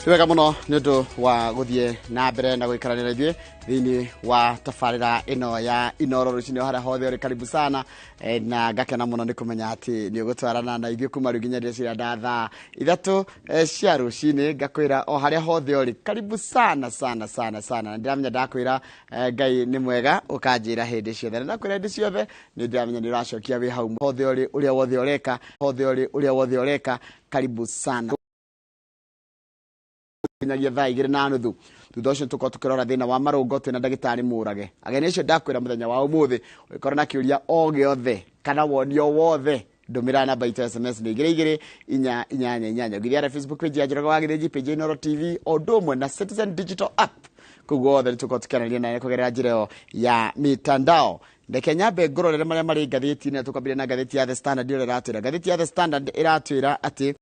Nĩ wega mũno nĩ ũndũ wa gũthiĩ na mbere na gũikaranĩra ithuĩ thĩinĩ wa tabarĩra ĩno ya Inoro rũcinĩ, o harĩa hothe ũrĩ, karibu sana. Na ngakena mũno nĩ kũmenya atĩ nĩ ũgũtwarana na ithuĩ kuma rĩu nginya rĩrĩa cirenda thaa 3 cia rũcinĩ. Ngakwĩra o harĩa hothe ũrĩ, karibu sana sana sana sana. Na ndĩramenya ndakwĩra Ngai nĩ mwega, ũkanjĩra hĩndĩ ciothe, na ndakwĩra hĩndĩ ciothe nĩ ndĩramenya nĩ ũracokia wĩ hau hothe ũrĩ, ũrĩa wothe ũreka, hothe ũrĩ, ũrĩa wothe ũreka, karibu sana nginyagia thaa 2:30. Thutha ũcio tũkorwo tũkĩrora thĩna wa marũngo twĩna ndagĩtarĩ Mũrage. Ageni acio ndakwĩra mũthenya wa ũmũthĩ, ũngĩkorwo na kĩũria o gĩothe kana woni o wothe, ndũmĩra namba itũ ya SMS nĩ 22488. Ũngĩthiĩ Facebook page ya Njoroge wa Gĩthĩnji, page ya Inooro TV, o ũndũ ũmwe na Citizen Digital App, kũu guothe nĩ tũkorwo tũkĩaranĩria nawe kũgerera njĩra ĩyo ya mitandao. Reke nyambe ngũrorere marĩa marĩ ngathĩti-inĩ, na tũkwambĩrĩria na ngathĩti ya The Standard. Ũrĩa ĩratwĩra ngathĩti ya The Standard ĩratwĩra atĩ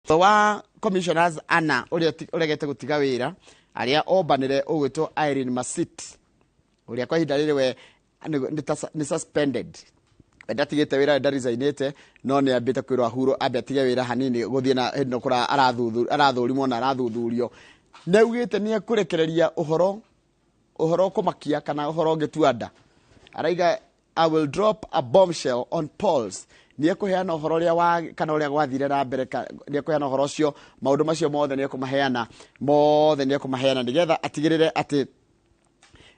wa commissioners ana ũrĩa ũregete gũtiga wĩra, arĩa ombanĩre ũgwĩtwo Irene Masit, ũrĩa kwa ihinda rĩrĩ we nĩ suspended. We ndatigĩte wĩra, we ndaresignĩte, no nĩ ambĩte kwĩrwo ahurwo, ambe atige wĩra hanini gũthiĩ na hĩndĩ ĩno kũra arathũrimwo na arathuthurio. Nĩ augĩte nĩ ekũrekereria ũhoro ũkũmakia kana ũhoro ũngĩtua nda. Araiga, "I will drop a bombshell on polls." Nĩ ekũheana ũhoro ũrĩa wa kana ũrĩa gwathire na mbere, nĩ ekũheana ũhoro ũcio, maũndũ macio mothe nĩ ekũmaheana mothe, nĩ ekũmaheana nĩgetha atigĩrĩre atĩ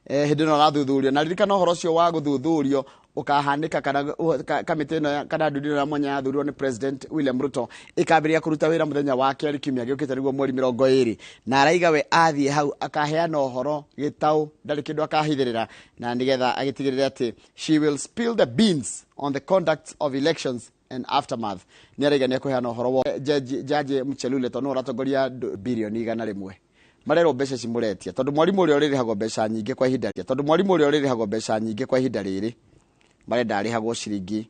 hĩndĩ ĩno arathuthurio. Na ririkana ũhoro ũcio wa gũthuthurio ũkahanĩka kana kamĩtĩ ĩno kana ndundu ĩno ya mwanya yathurirwo nĩ President William Ruto ĩkambĩrĩria kũruta wĩra mũthenya wa kerĩ kiumia gĩũkĩte, nĩguo mweri 20. Na araiga we athiĩ hau akaheana ũhoro gĩtaũ, ndarĩ kĩndũ akahithĩrĩra, na nĩgetha agĩtigĩrĩre atĩ she will spill the beans on the conduct of elections and aftermath. Nĩ araiga nĩ ekũheana ũhoro wa Jaji Mchelule, tondũ nĩwe ũratongoria birioni 100. Marerwo mbeca ici mũretia, tondũ mwarimũ ũrĩa ũrĩrĩhagwo mbeca nyingĩ kwa ihinda, tondũ mwarimũ ũrĩa ũrĩrĩhagwo mbeca nyingĩ kwa ihinda rĩrĩ marenda arĩhagwo ciringi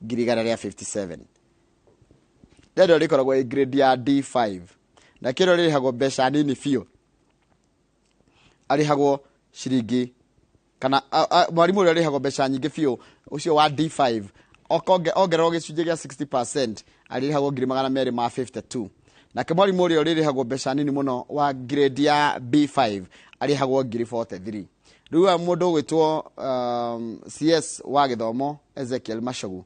157,000. Rĩrĩa rĩkoragwo ĩ grade ya D5, na kĩrĩa rĩrĩhagwo mbeca nini biũ arĩhagwo ciringi kana mwarimũ ũrĩa ũrĩhagwo mbeca nyingĩ biũ, ũcio wa D5, ongererwo gĩcunjĩ gĩa 60% arĩrĩhagwo 252,000. Nake mwarimũ ũrĩa ũrĩrĩhagwo mbeca nini mũno wa grade ya B5 arĩhagwo 43,000. Rĩu aya mũndũ ũgwĩtwo CS wa gĩthomo Ezekiel Machogu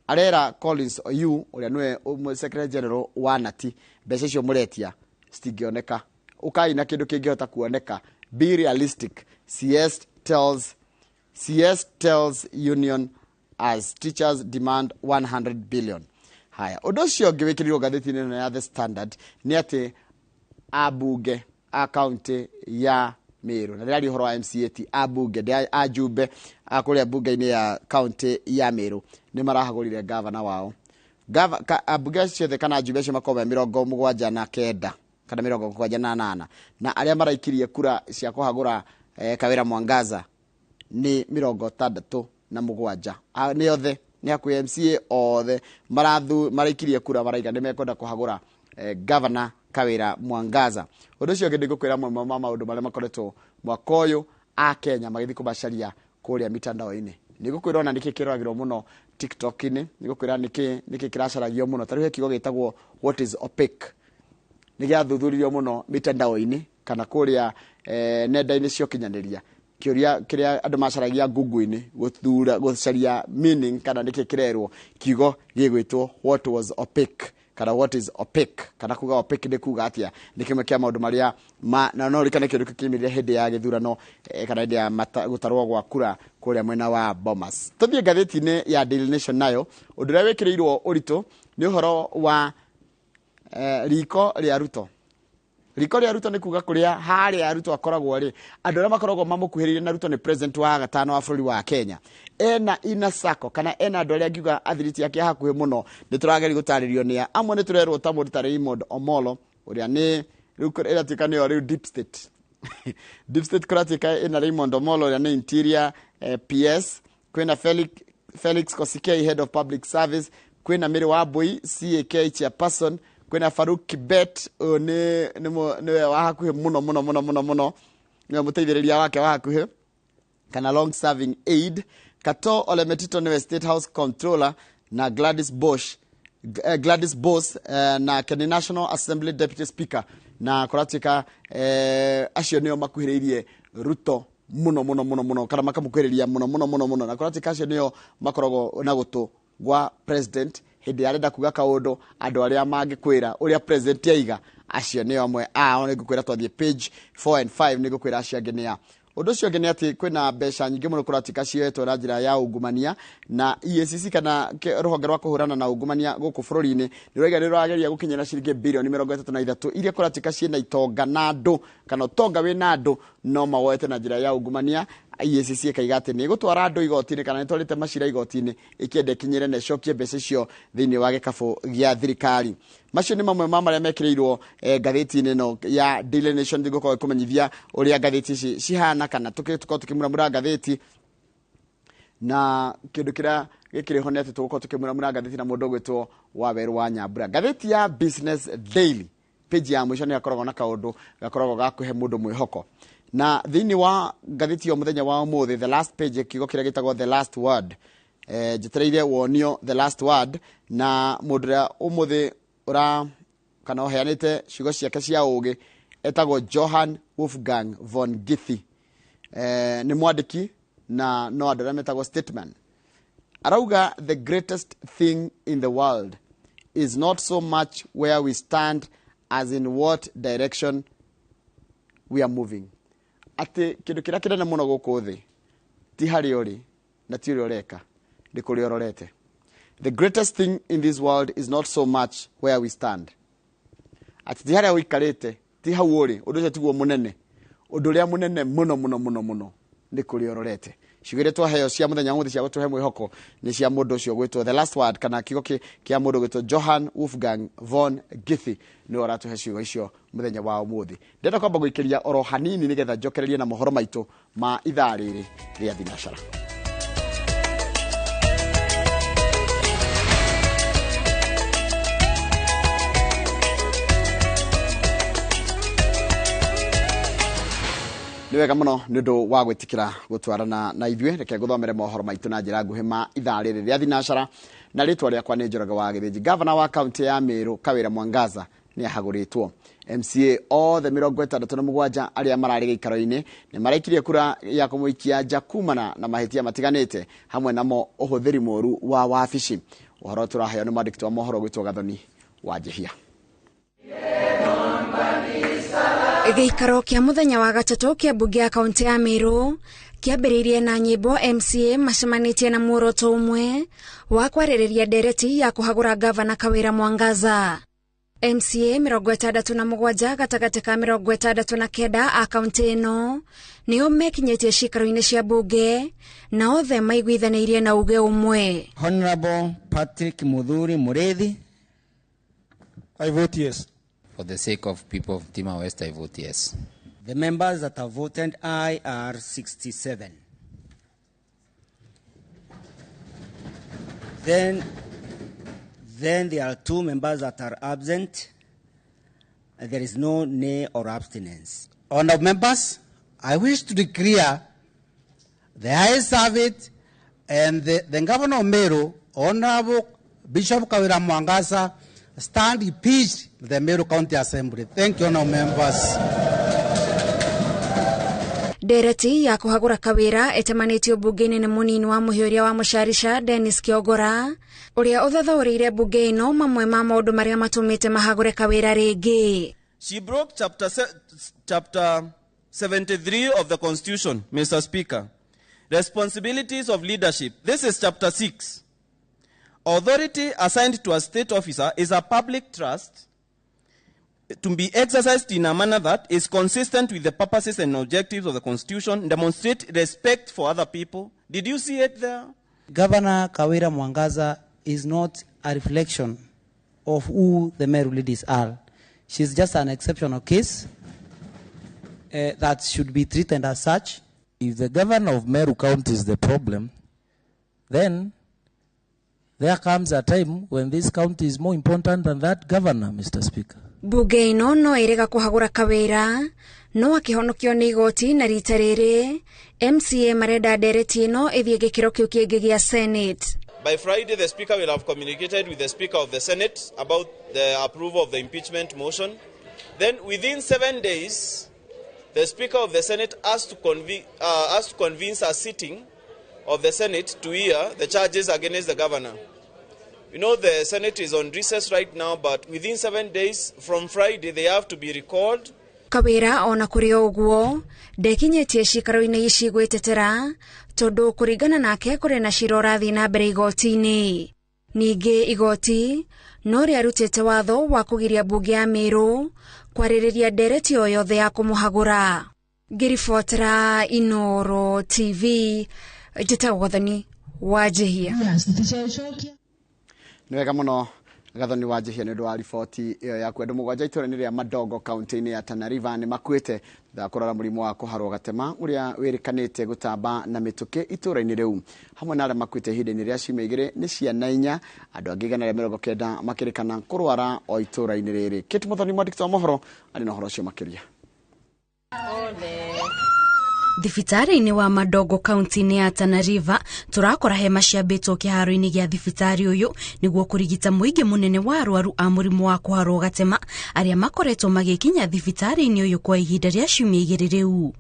arera Collins Oyu, ũrĩa nĩwe Secretary General wa NATI, mbeca icio mũretia citingĩoneka, ũkai na kĩndũ kĩngĩhota kuoneka. "Be realistic," CS tells union as teachers demand 100 billion. Haya, ũndũ ũcio ũngĩ wĩkĩrirwo ngathĩti-inĩ ĩno ya The Standard nĩ atĩ ambunge a kaunti ya Meru, na ndĩraria ũhoro wa MCA, ti ambunge, ajumbe a kũrĩa mbunge-inĩ ya kaunti ya Meru nĩ marahagũrire gavana wao. Ambunge acio othe kana ajumbe acio makorwo me 79 kana 78, na arĩa maraikirie kura cia kũhagũra Kawĩra Mwangaza nĩ 67. Nĩ othe, nĩ hakuhĩ MCA othe maraikirie kura, maraiga nĩ mekwenda kũhagũra Governor Kawĩra Mwangaza. Ũndũ ũcio ũngĩ ndĩgũkwĩra mamwe ma maũndũ marĩa makoretwo mwaka ũyũ a Kenya magĩthiĩ kũmacaria kũrĩa mitandao-inĩ. Nĩ ngũkwĩra ona nĩkĩ kĩroragĩrwo mũno TikTok-inĩ, nĩ ngũkwĩra nĩkĩ kĩracaragio mũno. Ta rĩu he kiugo gĩtagwo "What is OPEC?" Nĩ gĩathuthuririo mũno mitandao-inĩ kana kũrĩa nenda-inĩ cia ũkinyanĩria, kĩũria kĩrĩa andũ macaragia Google-inĩ gũthura gũcaria meaning kana nĩkĩ kĩrerwo kiugo gĩgwĩtwo "What was OPEC?" kana "What is OPEC?" kana kuga OPEC nĩ kuga atĩa. Nĩ kĩmwe kĩa maũndũ marĩa ma na no rikane kĩũndũ kĩu kĩaumĩrire hĩndĩ ya gĩthurano kana hĩndĩ ya gũtarwo gwa kura kũrĩa mwena wa Bomas. Tũthiĩ ngathĩti-inĩ ya Daily Nation, nayo ũndũ ũrĩa wĩkĩrĩirwo ũritũ nĩ ũhoro wa riko rĩa Ruto. Riko rĩa Ruto nĩ kuga kũrĩa harĩa Ruto akoragwo rĩ, andũ arĩa makoragwo mamũkuhĩrĩirie na Ruto nĩ president wa gatano wa bũrũri wa Kenya, ena inner circle kana ena andũ arĩa angiuga athiriti ake a hakuhĩ mũno. Nĩ tũrageria gũtarĩrio nĩa amwe, nĩ tũrerwo ta mũndũ ta Raymond Omolo, ũrĩa nĩ rĩu ĩratuĩka nĩyo rĩu deep state. Deep state kũratuĩka ĩna Raymond Omolo, ũrĩa nĩ interior PS, kwĩna Felix Koskei, head of public service, kwĩna Mary Wambui, CAK chairperson, kwĩna Faruk Kibet, ũyũ nĩwe wa hakuhĩ mũno mũno mũno mũno mũno, nĩwe mũteithĩrĩria wake wa hakuhĩ kana long serving aide. Kato Ole Metito nĩwe State House controller, na Gladys Bosch. Gladys Bose nake nĩ National Assembly Deputy Speaker, na kũratuĩka acio nĩo makuhĩrĩirie Ruto mũno mũno mũno mũno, kana makamũkuhĩrĩria mũno mũno mũno mũno, na kũratuĩka acio nĩo makoragwo na gũtũ gwa president hĩndĩ ĩrĩa arenda kuga kaũndũ. Andũ arĩa mangĩkwĩra ũrĩa president aiga, acio nĩo amwe ao. Nĩ ngũkwĩra twathiĩ page 4 and 5, nĩ ngũkwĩra acio angĩ nĩ a. Ũndũ ũcio ũngĩ nĩ atĩ kwĩna mbeca nyingĩ mũno kũratuĩka cioetwo na njĩra ya ungumania, na EACC kana rũhonge rwa kũhũrana na ungumania gũkũ bũrũri-inĩ nĩ rwaiga nĩ rũrageria gũkinyĩra ciringi 33 birioni iria kũratuĩka ciĩna itonga na andũ, kana ũtonga wĩna andũ, no mawoete na njĩra ya ungumania. EACC ĩkaiga atĩ nĩ ĩgũtwara andũ igoti-inĩ, kana nĩ ĩtwarĩte macira igoti-inĩ ĩkĩenda ĩkinyĩre na ĩcokie mbeca icio thĩinĩ wa gĩkabũ gĩa thirikari. Macio nĩ mamwe ma marĩa mekĩrĩirwo ngathĩti-inĩ ĩno ya Daily Nation. Ngũkorwo ĩkũmenyithia ũrĩa ngathĩti ici cihana, kana tũkorwo tũkĩmuramura ngathĩti, na kĩndũ kĩrĩa gĩkĩrĩ ho nĩ atĩ tũgũkorwo tũkĩmuramura ngathĩti na mũndũ ũgwĩtwo Wawerũ wa Nyambura. Ngathĩti ya Business Daily, page ya mũico nĩ gakoragwo na kaũndũ gakoragwo ga kũhe mũndũ mwĩhoko, na thĩinĩ wa ngathĩti ya mũthenya wa ũmũthĩ, the last page, kiugo kĩrĩa gĩtagwo "The Last Word". Njetereire wonio "The Last Word" na mũndũ ũrĩa ũmũthĩ ũra kana ũheanĩte ciugo ciake cia ũgĩ etagwo Johann Wolfgang von Goethe. Nĩ mwandĩki na no andũ arĩa metagwo statesman. Arauga, "The greatest thing in the world is not so much where we stand as in what direction we are moving." Atĩ kĩndũ kĩrĩa kĩnene mũno gũkũ thĩ ti harĩa ũrĩ na ti ũrĩa ũreka, nĩ kũrĩa ũrorete. The greatest thing in this world is not so much where we stand, atĩ ti harĩa ũikarĩte, ti hau ũrĩ, ũndũ ũcio tiguo mũnene. Ũndũ ũrĩa mũnene mũno mũno mũno mũno nĩ kũrĩa ũrorete. Ciugo iria twaheo cia mũthenya wa ũmũthĩ cia gũtũhe mwĩhoko nĩ cia mũndũ ũcio gwĩtwo "The Last Word", kana kiugo kĩa mũndũ gwĩtwo Johann Wolfgang von Goethe, nĩwe ũratũhe ciugo icio mũthenya wa ũmũthĩ. Ndĩrenda kwamba gũikĩria oro hanini nĩgetha njokererie na mohoro maitũ ma ithaa rĩrĩ rĩa thinacara. Nĩ wega mũno nĩ ũndũ wa gwĩtĩkĩra gũtwarana na ithuĩ. Reke ngũthomere mohoro maitũ na njĩra nguhĩ ma ithaa rĩrĩ rĩa thinacara, na rĩtwa rĩakwa nĩ Njoroge wa Gĩthĩnji. Gavana wa kaunti ya Meru Kawĩra Mwangaza nĩ ahagũrĩtwo. MCA othe 67 arĩa mararĩ gĩikaro-inĩ nĩ maraikirie kura ya kũmũikia nja kumana na mahĩtia matiganĩte, hamwe namo ũhũthĩri mũru wa wabici. Ũhoro tũraheo nĩ mwandĩki wa mohoro gwĩtwo Gathoni wa Njĩhia. Gĩikaro kĩa mũthenya wa gatatũ kĩa mbunge ya kaunti ya Meru kĩambĩrĩirie na nyĩmbo, MCA macemanĩtie na muoroto ũmwe wa kwarĩrĩria ndereti ya kũhagũra gavana Kawĩra Mwangaza. MCA 67 gatagatĩ ka 69 a kaunti ĩno nĩo mekinyĩtie ciikaro-inĩ cia mbunge, na othe maiguithanĩirie na uge ũmwe. Honorable Patrick Muthuri Murithi. I vote yes. For the sake of people of Mtima West, I vote yes. The members that have voted aye are 67. Then there are two members that are absent. There is no nay or abstinence. Honorable members, I wish to declare the ayes have it and the Governor of Meru, Honorable Bishop Kawira Mwangaza, stand impeached the Meru County Assembly. Thank you, honorable members. Ndereti ya kũhagũra Kawĩra ĩtemanĩtio mbunge-inĩ nĩ mũnini wa mũhiũria wa mũcarica Dennis Kiogora, ũrĩa ũthathaũrĩire mbunge ĩno mamwe ma maũndũ marĩa matũmĩte mahagũre Kawĩra rĩngĩ. She broke chapter 73 of the Constitution, Mr. Speaker. Responsibilities of leadership. This is chapter 6. Authority assigned to a state officer is a public trust to be exercised in a manner that is consistent with the purposes and objectives of the Constitution, demonstrate respect for other people. Did you see it there? Governor Kawira Mwangaza is not a reflection of who the Meru ladies are. She's just an exceptional case that should be treated as such. If the governor of Meru County is the problem, then there comes a time when this county is more important than that governor, Mr. Speaker. Mbunge ĩno no ĩrega kũhagũra Kawĩra, no akĩhonokio nĩ igoti, na rita rĩrĩ MCA marenda ndereti ĩno ĩthiĩ gĩkĩro kĩu kĩngĩ gĩa Senate. By Friday, the Speaker will have communicated with the Speaker of the Senate about the approval of the impeachment motion. Then within 7 days, the Speaker of the Senate has to convince a sitting of the Senate to hear the charges against the governor. You know, the Senate is on recess right now, but within 7 days from Friday, they have to be recalled. Kawira ona kuri uguo ndekinyetie cikaro-inĩ ici gwĩtetera tondũ kũringana nake kũrĩ na cira ũrathiĩ na mbere igoti-inĩ. Ningĩ igoti no rĩarutĩte watho wa kũgiria mbunge ya Meru kwarĩrĩria ndereti o yothe ya kũmũhagũra. Ngĩribotera Inooro TV, njĩtagwo Gathoni Wanjihia. Nĩ wega mũno Gathoni Wanjihia nĩ ũndũ wa riboti ĩyo yaku. Andũ 7 itũũra-inĩ rĩa Madogo kaunti-inĩ ya Tana River nĩ makuĩte thutha wa kũrwara mũrimũ wa kũharwo gatema ũrĩa wĩrĩkanĩte gũtamba na mĩtũkĩ itũũra-inĩ rĩu. Hamwe na arĩa makuĩte ihinda-inĩ rĩa ciumia 2 nĩ ciana 4, andũ angĩ 190 makĩrĩkana kũrwara o itũũra-inĩ rĩrĩ. Kate Muthoni, mwandĩki wa mohoro, arĩ na ũhoro ũcio makĩria. Thibitarĩ-inĩ wa Madogo kaunti-inĩ ya Tana River turakora hema ciambĩtwo kĩharo-inĩ gĩa thibitarĩ ũyũ nĩguo kũrigita mũingĩ mũnene wa arwaru a mũrimũ wa kũharwo gatema arĩa makoretwo magĩkinya thibitarĩ-inĩ ũyũ kwa ihinda rĩa ciumia 2 rĩu.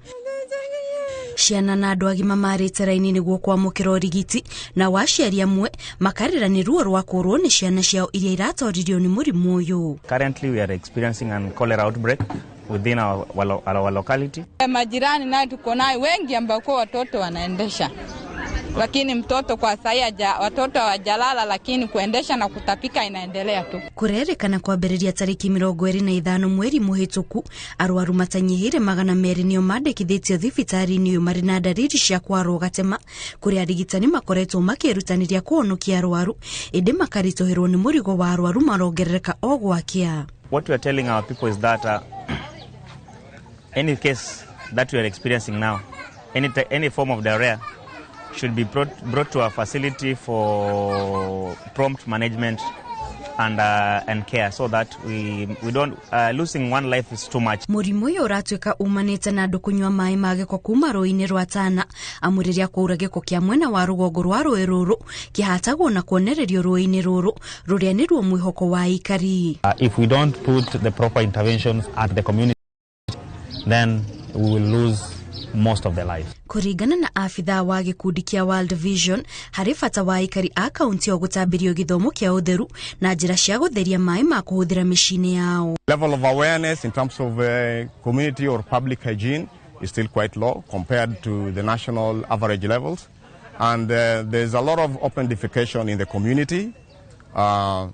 Ciana na andũ agima marĩte raini nĩguo kwamũkĩra ũrigiti, na aciari amwe makarĩra nĩ ruo rwa kũrwo nĩ ciana ciao iria iratoririo nĩ mũrimũ ũyũ. Currently we are experiencing an cholera outbreak within our locality. Majirani nayo tuko nayo wengi ambao kwa watoto wanaendesha, lakini mtoto kwa sasa watoto hawajalala, lakini kuendesha na kutapika inaendelea tu. Kurerekana kwambĩrĩria tarĩki 25 mweri mũhĩtũku arwaru matanyihĩire 200 nĩo mandĩkithĩtio thibitarĩ-inĩ ũyũ marĩ na ndariri cia kwarwo gatema, kũrĩa arigitani makoretwo makĩĩrutanĩria kũhonokia arwaru ĩndĩ makaritũhĩrwo nĩ mũrigo wa arwaru marongerereka o gwakĩa. What we are telling our people is that any case that we are experiencing now, any form of diarrhea should be brought to our facility for prompt management and care, so that we don't losing one life is too much. Mũrimũ ũyũ ũratuĩka umanĩte na andũ kũnyua maĩ ma gĩko kuma rũĩ-inĩ rwa Tana, amu rĩrĩa kwaura gĩko kĩa mwena wa rũgongo rwa rũĩ rũrũ kĩhatagwo na kuonererio rũĩ-inĩ rũrũ rũrĩa nĩruo mwĩhoko wa aikari. If we don't put the proper interventions at the community, then we will lose most of their lives. Kũringana na abithaa wa gĩkundi kĩa World Vision, harĩ bata wa aikari a kaunti ĩyo gũtambĩrio gĩthomo kĩa ũtheru na njĩra cia gũtheria maĩ ma kũhũthĩra mĩciĩ-inĩ yao. Level of awareness in terms of community or public hygiene is still quite low compared to the national average levels, and there's a lot of open defecation in the community. And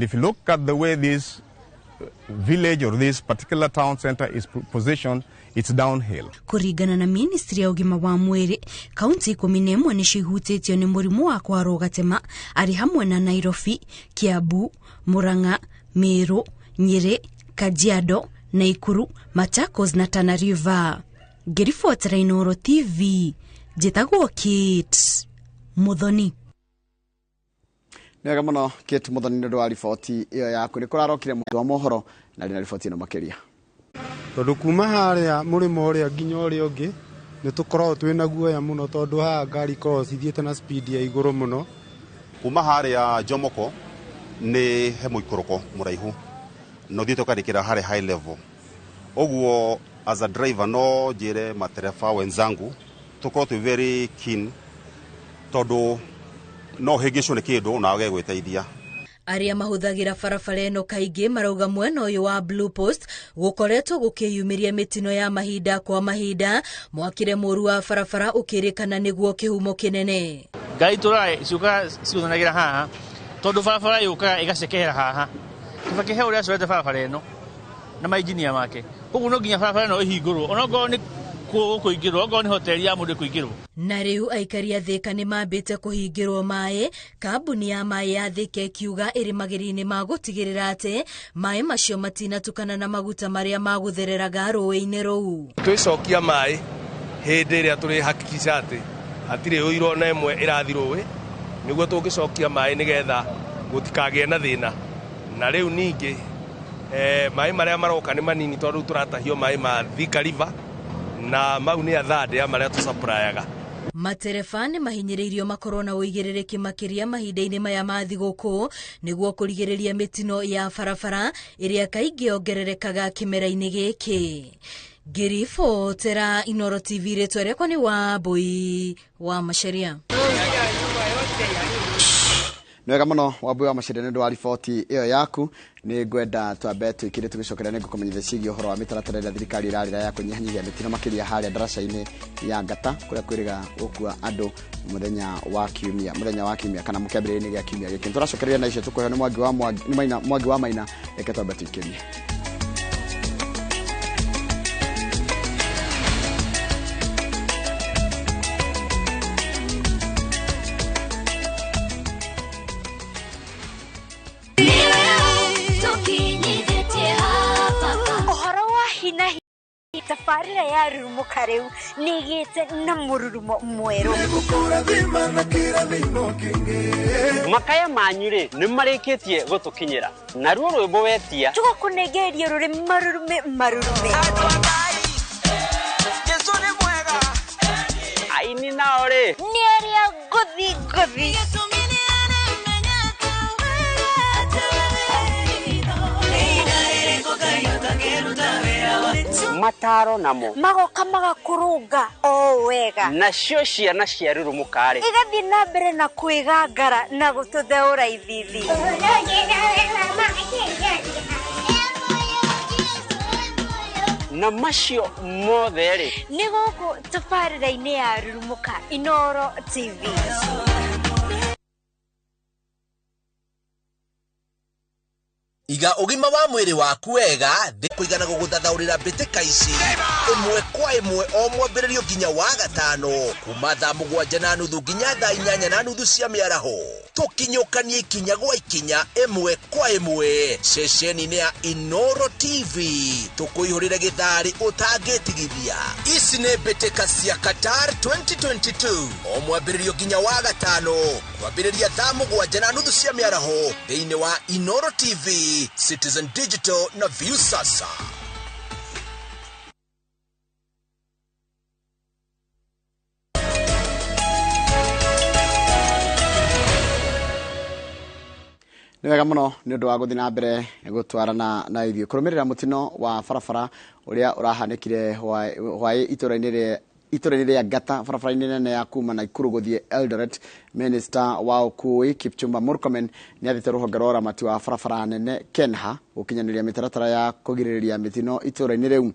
if you look at the way this village or this particular town center is positioned, it's downhill. Kũringana na ministry ya ũgima wa mwĩrĩ, kaunti 11 nĩcio ihutĩtio nĩ mũrimũ wa kwarwo gatema, arĩ hamwe na Nairobi, Kiambu, Murang'a, Meru, Nyeri, Kajiado, Naikuru, Machakos na Tana River. Ngĩribotera Inooro TV, njĩtagwo Kate Muthoni. Nĩ wega mũno Kate Muthoni nĩ ũndũ wa riboti ĩyo yaku. Nĩ kũrarokire mũndũ wa mohoro na rĩ na riboti ĩno makĩria. Tondũ kuma harĩa mũrĩmo ũrĩa nginya ũrĩa ũngĩ nĩ tũkoragwo twĩna guoya mũno, tondũ haha ngari ikoragwo cithiĩte na speed ya igũrũ mũno. Kuma harĩa Jomoko nĩ he mũikũrũko mũraihu na ũthiĩte ũkarĩkĩra harĩa high level. Ũguo as a driver no njĩre matereba wenzangu tũkorwo twĩ very keen, tondũ no hĩngĩcwo nĩ kĩndũ na wage gwĩteithia. Arĩa mahũthagĩra barabara ĩno kaingĩ marauga mwena ũyũ wa Blue Post gũkoretwo gũkĩyumĩria mĩtino ya mahinda kwa mahinda, mwakĩre mũru wa barabara ũkĩrĩkana nĩguo kĩhumo kĩnene. Ngari tũraĩ ciũkaga cigũthanagĩra haha tondũ barabara yũkaga ĩgacekehera haha. Kibaki he ũrĩa acorete barabara ĩno na mainjinia make, ũguo no nginya barabara ĩno ĩhingũrwo onokorwo nĩ kũingĩrwo, okorwo nĩ hoteli ya mũndũ kũingĩrwo. Na rĩu aikari a Thika nĩ mambĩte kũhingĩrwo maĩ, kambuni ya maĩ ya Thika ĩkiuga ĩrĩ magerio-inĩ ma gũtigĩrĩra atĩ maĩ macio matinatukana na maguta marĩa magũthereraga rũĩ-inĩ rũu. Twĩcokia maĩ hĩndĩ ĩrĩa tũrĩhakikisha atĩ hatirĩ ũiro ona ĩmwe ĩrathi rũĩ, nĩguo tũngĩcokia maĩ nĩgetha gũtikagĩe na thĩna. Na rĩu ningĩ maĩ marĩa maroka nĩ manini tondũ rĩu tũratahio maĩ ma Thika River, na mau nĩ a third ya marĩa tũsupply-aga. Matereba nĩ mahinyĩrĩirio makorwo na ũigĩrĩrĩki makĩria mahinda-inĩ maya ma thigũkũ nĩguo kũrigĩrĩria mĩtino ya barabara ĩrĩa kaingĩ yongererekaga kĩmera-inĩ gĩkĩ. Ngĩribotera Inooro TV, rĩtwa rĩakwa nĩ Wambui wa Macharia. Nĩ wega mũno Wambui wa Macharia nĩ ũndũ wa riboti ĩyo yaku. Nĩ ngwenda twambe twĩkire tũgĩcokera nĩ ngũkũmenyithia ciĩgiĩ ũhoro wa mĩtaratara ĩrĩa thirikari ĩrarĩra ya kũnyihanyihia mĩtino makĩria harĩa ndaraca-inĩ ya Ngata kũrĩa kwĩrĩga gũkua andũ mũthenya wa kiumia kana mũkĩambĩrĩria-inĩ gĩa kiumia gĩkĩ. Nĩtũracokereria na icio tũkũheo nĩ Mwangi wa Maina. Reke twambe tũikĩrie. Tabarĩra ya rurumuka rĩu nĩgĩte na mũrurumo mwerũ. Makaya manyu rĩ nĩ marĩkĩtie gũtũkinyĩra naruo rwĩmbo wetia tũgakũnengereria rũrĩ marurume marurume. Aini nao rĩ nĩ arĩa ngothi ngothi. Mataro namo magoka magakũrũnga o wega. Nacio ciana cia rurumuka rĩ igathiĩ na mbere na kwĩgangara na gũtũtheũra ithithi. Na macio mothe rĩ nĩ gũkũ tabarĩra-inĩ ya Rurumuka Inooro TV. Iga ũgima wa mwĩrĩ waku wega kũigana gũgũthathaũrĩra mbĩtĩka ici ĩmwe kwa ĩmwe o mwambĩrĩrio nginya wa gatano kuma thaa 7:30 nginya thaa 8:30 cia mĩaraho. Tũkinyũkanie ikinya gwa ikinya ĩmwe kwa ĩmwe ceceni-inĩ ya Inooro TV tũkũihũrĩre gĩtharĩ ũtangĩtigithia. Ici nĩ mbĩtĩka cia Qatar 2022 o mwambĩrĩrio nginya wa gatano kwambĩrĩria thaa 7:30 cia mĩaraho thĩinĩ wa Inooro TV, Citizen Digital na Viusasa. Nĩ wega mũno nĩ ũndũ wa gũthiĩ na mbere gũtwarana na ithuĩ kũrũmĩrĩra mũtino wa barabara ũrĩa ũrahanĩkire hwaĩ itũũra-inĩ rĩa Ngata barabara-inĩ nene ya kuma Nakuru gũthiĩ Eldoret. Minister wa ũkuui Kipchumba Murkomen nĩ athĩte rũhonge rwa ũramati wa barabara nene KENHA gũkinyanĩria mĩtaratara ya kũgirĩrĩria mĩtino itũũra-inĩ rĩu.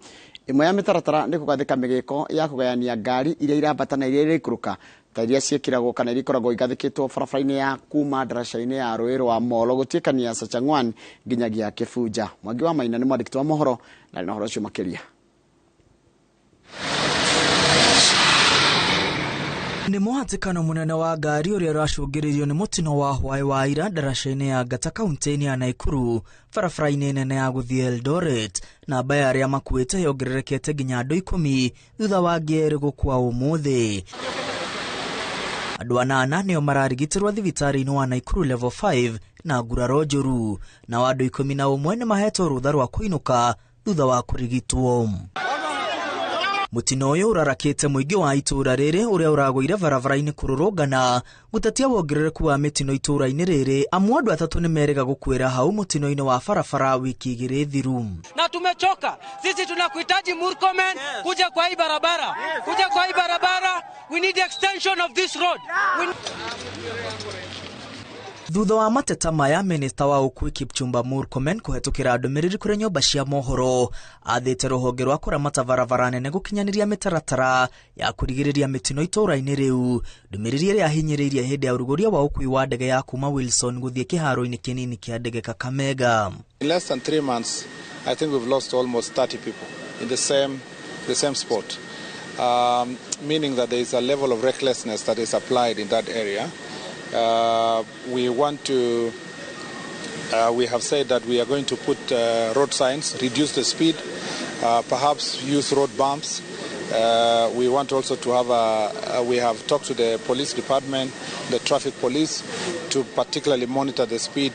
Ĩmwe ya mĩtaratara nĩ kũgathĩka mĩgĩko ya kũgayania ngari iria irambata na iria iraikũrũka ta iria ciĩkĩragwo kana iria ikoragwo igathĩkĩtwo barabara-inĩ ya kuma ndaraca-inĩ ya rũĩ rwa Molo gũtuĩkania Sachangwan nginyagia Kĩbunja. Mwangi wa Maina nĩ mwandĩki wa mohoro na arĩ na ũhoro ũcio makĩria. Nĩ mũhatĩkano mũnene wa ngari ũrĩa ũracũngĩrĩirio nĩ mũtino wa hwaĩ wa ira ndaraca-inĩ ya Ngata kaunti-inĩ ya Nakuru barabara-inĩ nene ya gũthiĩ Eldoret. Namba ya arĩa makuĩte yongererekete nginya andũ 10 thutha wa angĩ 2 gũkua ũmũthĩ. Andũ 8 nĩo mararigitĩrwo thibitarĩ-inĩ wa Nakuru level 5 na nguraro njũru, nao andũ 11 nĩ mahetwo rũtha rwa kũinũka thutha wa kũrigitwo. Mũtino ũyũ ũrarakĩte mũingĩ wa itũũra rĩrĩ ũrĩa ũragũire barabara-inĩ kũrũrũngana gũtetia wongerereku wa mĩtino itũũra-inĩ rĩrĩ amu andũ 3 nĩ merĩga gũkuĩra hau mũtino-inĩ wa barabara wiki 2 thiru. Na tumechoka sisi, tunakuhitaji Murkomen, yes. Kuja kwa hii barabara, yes. Kuja kwa hii barabara, we need extension of this road. Thutha wa mateta maya, minista wa ũkuui Kipchumba Murkomen kũhetũkĩra ndũmĩrĩri kũrĩ nyũmba cia mohoro athĩte rũhonge rwa kũramata barabara nene gũkinyanĩria mĩtaratara ya kũrigĩrĩria mĩtino itũũra-inĩ rĩu. Ndũmĩrĩri ĩrĩa ahinyĩrĩirie hĩndĩ ya ũrugũria wa ũkuui wa ndege ya kuma Wilson gũthiĩ kĩharo-inĩ kĩnini kĩa ndege Kakamega. In less than 3 months, I think we've lost almost 30 people in the same spot, meaning that there is a level of recklessness that is applied in that area. We want to. We have said that we are going to put road signs, reduce the speed, perhaps use road bumps. We want also to have we have talked to the police department, the traffic police, to particularly monitor the speed.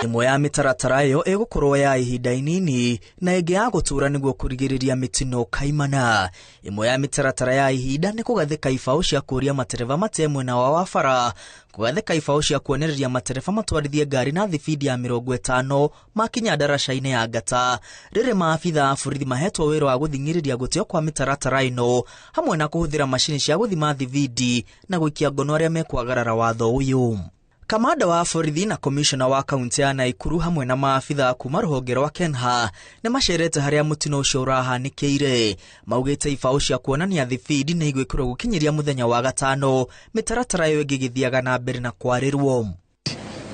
Ĩmwe ya mĩtaratara ĩyo ĩgũkorwo ya ihinda inini na ĩngĩ ya gũtũũra nĩguo kũrigĩrĩria mĩtino kaimana. Ĩmwe ya mĩtaratara ya ihinda nĩ kũgathĩka ibaũ cia kũũria matereba mate mwena wao wa bara, kũgathĩka ibaũ cia kuonereria matereba matwarithie ngari na thibindi ya 50 makinya ndaraca-inĩ ya Ngata. Rĩrĩ maabitha a borithi mahetwo wĩra wa gũthing'ĩrĩria gũtĩo kwa mĩtaratara ĩno hamwe na kũhũthĩra macini cia gũthima thibindi na gũikia ngono arĩa mekwagarara watho ũyũ. Kamanda wa borithi na komishona wa kaunti ya Naikuru hamwe na maabitha kuma rũhonge rwa Kenha nĩ macerete harĩa mũtino ũcio ũrahanĩkĩire. Maugĩte ibaũ cia kuonania thibindi nĩ igwĩkĩrwo gũkinyĩria mũthenya wa gatano, mĩtaratara ĩyo ĩngĩ ĩgĩthiaga na mbere na kwarĩrwo.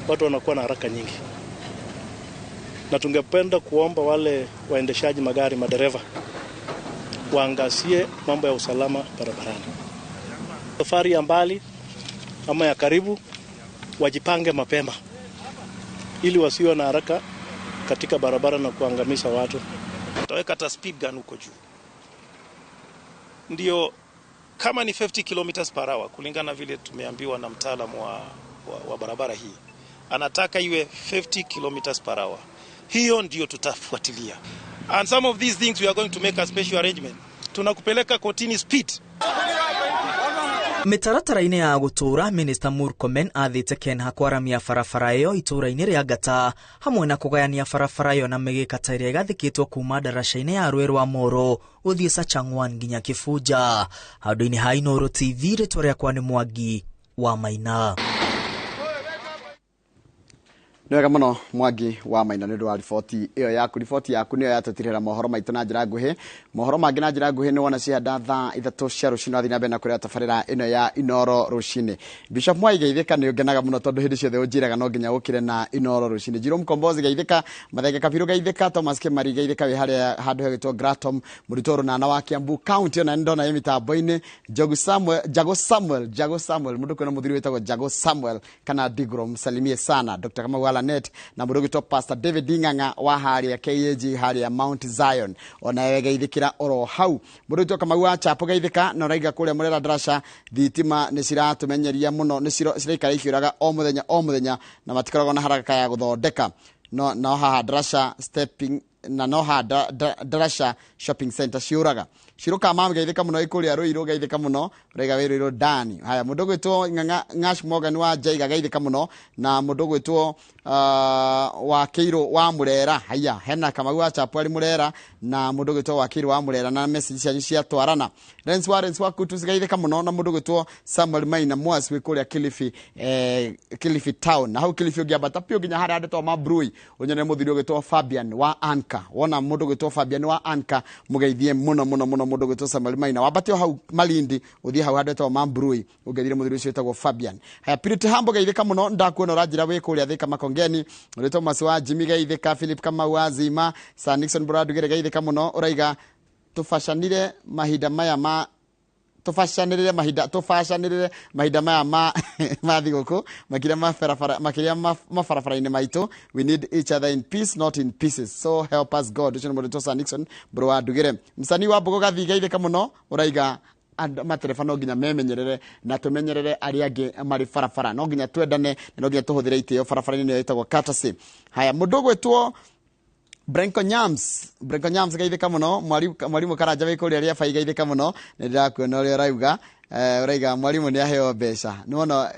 Watu wanakuwa na haraka nyingi, na tungependa kuomba wale waendeshaji magari, madereva, waangazie mambo ya usalama barabarani. Safari ya mbali ama ya karibu wajipange mapema ili wasiwe na haraka katika barabara na kuangamiza watu. Tutaweka hata speed gun huko juu, ndio kama ni 50 kilometers per hour kulingana vile tumeambiwa na mtaalamu wa barabara hii, anataka iwe 50 kilometers per hour. Hiyo ndio tutafuatilia. And some of these things we are going to make a special arrangement. Tunakupeleka kotini speed. Mĩtaratara-inĩ ya gũtũũra, Minister Murkomen athĩte Kenha kwaramia barabara ĩyo itũũra-inĩ rĩa Ngata hamwe na kũgayania barabara ĩyo na mĩgĩka ta ĩrĩa ĩgathĩkĩtwo kuma ndaraca-inĩ ya rũĩ rwa Moro gũthiĩ Sachangwan nginya Kĩbunja. Handũ-inĩ ha Inooro TV, rĩtwa rĩakwa nĩ Mwangi wa Maina. Nĩ wega mũno Mwangi wa Maina nĩ ũndũ wa riboti ĩyo yaku. Riboti yaku nĩyo yatũtirĩra mohoro maitũ na njĩra nguhĩ. Mohoro mangĩ na njĩra nguhĩ nĩ wona cihanda thaa 3 cia rũcinĩ wathiĩ na mbere na kũrĩa tabarĩra ĩno ya Inooro rũcinĩ. Bishop Mwai geithĩka, nĩ ũngenaga mũno tondũ hĩndĩ ciothe ũnjĩraga no nginya ũkĩre na Inooro rũcinĩ. Jiro Mkombozi geithĩka, Mathenge Kabiru geithĩka, Thomas Kĩmari geithĩka wĩ harĩa handũ hegwĩtwo Gratom, mũrutwo rũnana wa Kiambu County, ona nĩ ndona ĩ mĩtambo-inĩ. Njogu Samuel, Jago Samuel, Jago Samuel, mũndũ kwĩna mũthuri wĩtagwo Jago Samuel kana Digro, msalimie sana. Dr. Kamau Alanet na mũndũ ũgwĩtwo Pastor David Ng'ang'a wa harĩa KAG harĩa Mount Zion, ona we geithĩkĩra oro hau. Mũndũ ũgwĩtwo Kamau wa Chapo geithĩka, na ũraiga kũrĩa Mũrera Ndaraca thitima nĩ ciratũmenyeria mũno, nĩ ciraikara ikĩũraga o mũthenya o mũthenya na matikoragwo na haraka ya gũthondeka. No haha Ndaraca stepping na no haha Ndaraca shopping center ciũraga. Ciũrũka mama geithĩka mũno ĩkũrĩa Rũirũ geithĩka mũno, ũraiga wĩ Rũirũ Dani. Haya, mũndũ ũgwĩtwo Ng'ash Morgan wa Njaiga geithĩka mũno, na mũndũ ũgwĩtwo wa Kĩirũ wa Mũrera. Haya, hena Kamau wa Chapo arĩ Mũrera na mũndũ ũgwĩtwo wa Kĩirũ wa Mũrera, na message cianyu ciatwarana. Lens wa Lens wa Kutus geithĩka mũno, na mũndũ ũgwĩtwo Samuel Maina Mwasi wĩ kũrĩa Kilifi, Kilifi town. Na hau Kilifi ũngĩambata piũ nginya harĩa handĩtwo Mabrui, ũnyone mũthuri ũgwĩtwo Fabian wa Anka. Wona mũndũ ũgwĩtwo Fabian wa Anka, mũgeithie mũno mũno mũno mũndũ ũgwĩtwo Samuel Maina. Wambate o hau Malindi, ũthiĩ hau handĩtwo Mambrui, ũngeithire mũthuri ũcio wĩtagwo Fabian. Haya, Purity Hambo geithĩka mũno, ndakuona ũranjĩra wĩ kũrĩa Thika Makongeni. Ũrĩ Thomas wa Jimmy geithĩka, Philip Kamau wa Zima, Sir Nixon Bradugere geithĩka mũno, ũraiga tũbacanire mahinda maya ma tũbacanĩrĩre mahinda tũbacanĩrĩre mahinda maya ma ma thigũkũ makĩria mabarabara makĩria mabarabara-inĩ maitũ. We need each other in peace, not in pieces, so help us God. Ũcio nĩ mũndũ Sir Nixon Mbũrũ wa Ndugĩre. Msanii wa Mbogo Gathii geithĩka mũno, ũraiga andũ matereba no nginya memenyerere na tũmenyerere arĩa angĩ marĩ barabara, no nginya twendane na no nginya tũhũthĩre itĩo barabara-inĩ nĩyo ĩtagwo courtesy. Haya, mũndũ ũgwĩtwo Brenko Nyams, Brenko Nyams geithĩka mũno, mwarimu Karanja wĩ kũrĩa Rĩabai geithĩka mũno, nĩ ndĩrakuona ũrĩa ũrauga. Ũraiga mwarimu nĩ aheo mbeca. Nĩ wona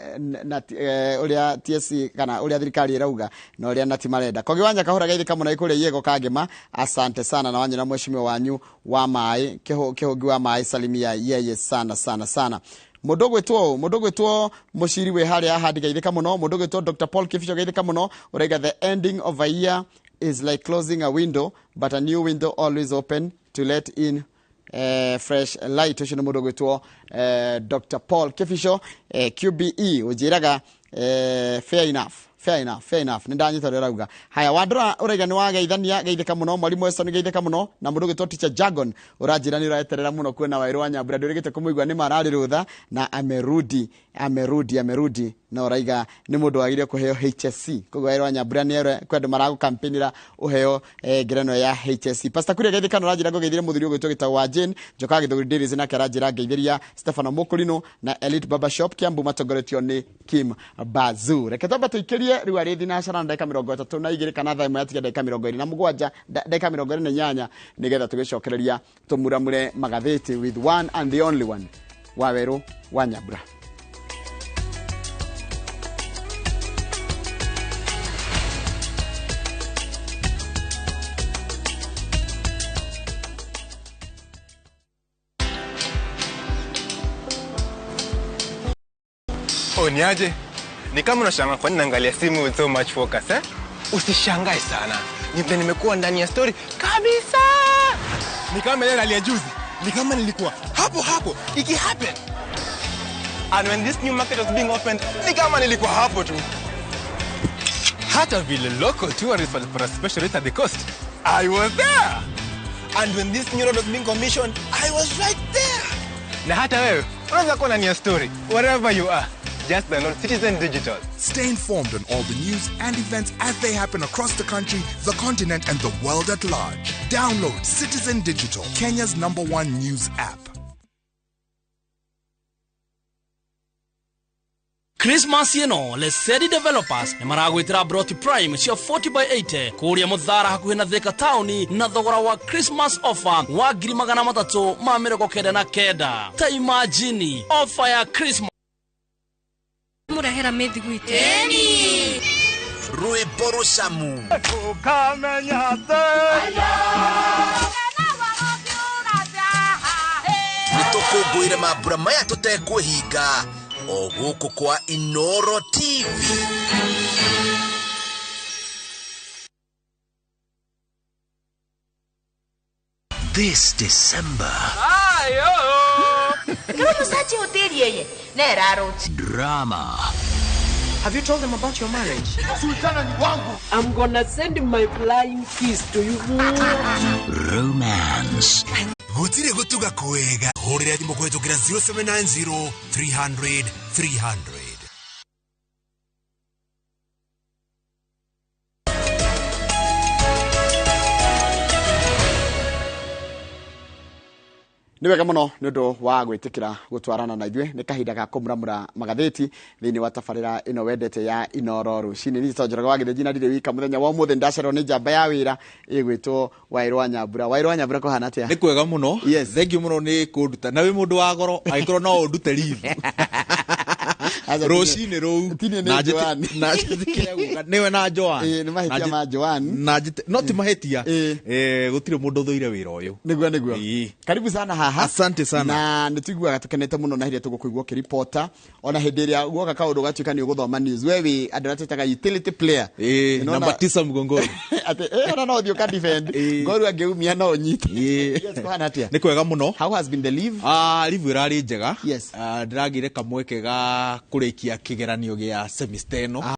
ũrĩa TSC kana ũrĩa thirikari ĩrauga na ũrĩa nati marenda. Kogi wa Nyakahũra geithĩka mũno kũrĩa Yego Kangema, asante sana na wanyu na mheshimiwa wanyu wa maĩ, kĩhũngi wa maĩ, salimia yeye sana sana sana. Mũndũ ũgwĩtwo Mũciri wĩ harĩa Ahadi geithĩka mũno, mũndũ ũgwĩtwo Dr. Paul Kibicho geithĩka mũno, ũraiga the ending of a year is like closing a window, but a new window always open to let in fresh light. Ũcio nĩ mũndũ ũgwĩtwo Dr. Paul Kibicho, QBE, ũnjĩraga fair enough, fair enough, fair enough. Nĩ ndanyita ũrĩa ũrauga. Haya, Wandũra ũraiga nĩ wageithania, geithĩka mũno, mwarimu Weston geithĩka mũno, na mũndũ ũgwĩtwo Teacher Jargon ũranjĩra nĩ ũreterera mũno kuona Wairũ wa Nyambura, ndũrĩgĩte kũmũigua nĩ mararĩ rũtha na amerudi, amerudi, amerudi, na ũraiga nĩ mũndũ wagĩrĩire kũheo HSC. Koguo Wairũ wa Nyambura nĩ ere kwĩ andũ maragũkampĩinĩra ũheo ngerenwa ya HSC. Pastor Kuria geithĩka na ũranjĩra ngũgeithĩre mũthuri ũgwĩtwo gĩtagwo wa Jane Njoka Gĩthũri Dairies, nake aranjĩra ngeithĩria Stefano Mũkũrinũ na Elite Barber Shop Kiambu matongoretio nĩ Kim Bazu. Reke twambe tũikĩrie Tũcokie rĩu arĩ thinacara na ndagĩka 32 kana thaa 1 yatiga ndagĩka 27, ndagĩka 28, nĩgetha tũgĩcokereria tũmuramure magathĩti with one and the only one, Wawerũ wa Nyambura. Oh, niaje? Ni kama unashangaa kwa nini naangalia simu with so much focus, eh? Usishangae sana. Ni vile nimekuwa ndani ya story kabisa. Ni kama ile rally ya juzi. Ni kama nilikuwa hapo hapo iki happen. And when this new market was being opened, ni kama nilikuwa hapo tu. Hata vile local tourists walipata special rate at the coast, I was there. And when this new road was being commissioned, I was right there. Na hata wewe unaweza kuwa ndani ya story wherever you are. Just download Citizen Digital. Stay informed on all the news and events as they happen across the country, the continent, and the world at large. Download Citizen Digital, Kenya's #1 news app. Christmas ĩno Lesedi Developers nĩ maragwĩtĩra Broti Prime cia 40x80 kũrĩa Mũthara hakuhĩ na Thika taũni na thogora wa Christmas offer wa 399. Ta imagine offer ya Christmas. Murahera mĩthiguiti. Rwĩmbo rũcamu. Nĩtũkũngũĩre mambura maya tũtekwĩhinga o gũkũ kwa Inoro TV. This December. Drama. Have you told them about your marriage? Sultana ni wangu. I'm gonna send my flying kiss to you. Romance. Gutire gutuga kwega. Hurira thimũ kũhĩtũkĩra 0790 300 300. Nĩ wega mũno nĩ ũndũ wa gwĩtĩkĩra gũtwarana na ithuĩ. Nĩ kahinda ga kũmuramura magathĩti thĩinĩ wa tabarĩra ĩno wendete ya Inoro rũcinĩ. Niĩ to Njoroge wa Gĩthĩnji na ndirĩ wika mũthenya wa ũmũthĩ, ndacererwo nĩ njamba ya wĩra ĩgwĩtwo Wairũ wa Nyambura. Wairũ wa Nyambura, kũhana atĩa? Nĩ kwega mũno. Yes. Thank you mũno nĩ kũnduta. Na wĩ mũndũ wa goro, angĩkorwo no ũndute leave. Rũcinĩ rũu. Tinie nĩ Joan. Na njĩtĩkĩre gũka. Nĩwe na Joan. Ĩĩ, nĩ mahĩtia ma Joan. Na no ti mahĩtia. Gũtirĩ mũndũ ũthũire wĩra ũyũ. Nĩguo nĩguo. Karibu sana haha. Asante sana. Na nĩ tuiguaga tũkenete mũno na hĩndĩ ĩrĩa tũgũkũigua ũkĩripota. Ona hĩndĩ ĩrĩa guoka kaũndũ gatuĩka nĩ ũgũthoma news. We wĩ andũ arĩa twĩtaga utility player. Namba 9 mgongoni. Atĩ ona no ũthiĩ ũka defend. Ngoru angĩumia no ũnyite. Yes, kũhana atĩa? Nĩ kwega mũno. How has been the leave? Leave ĩrarĩ njega. Yes. Ndĩragĩire kamweke ga kũrĩkia kĩgeranio gĩa semester ĩno.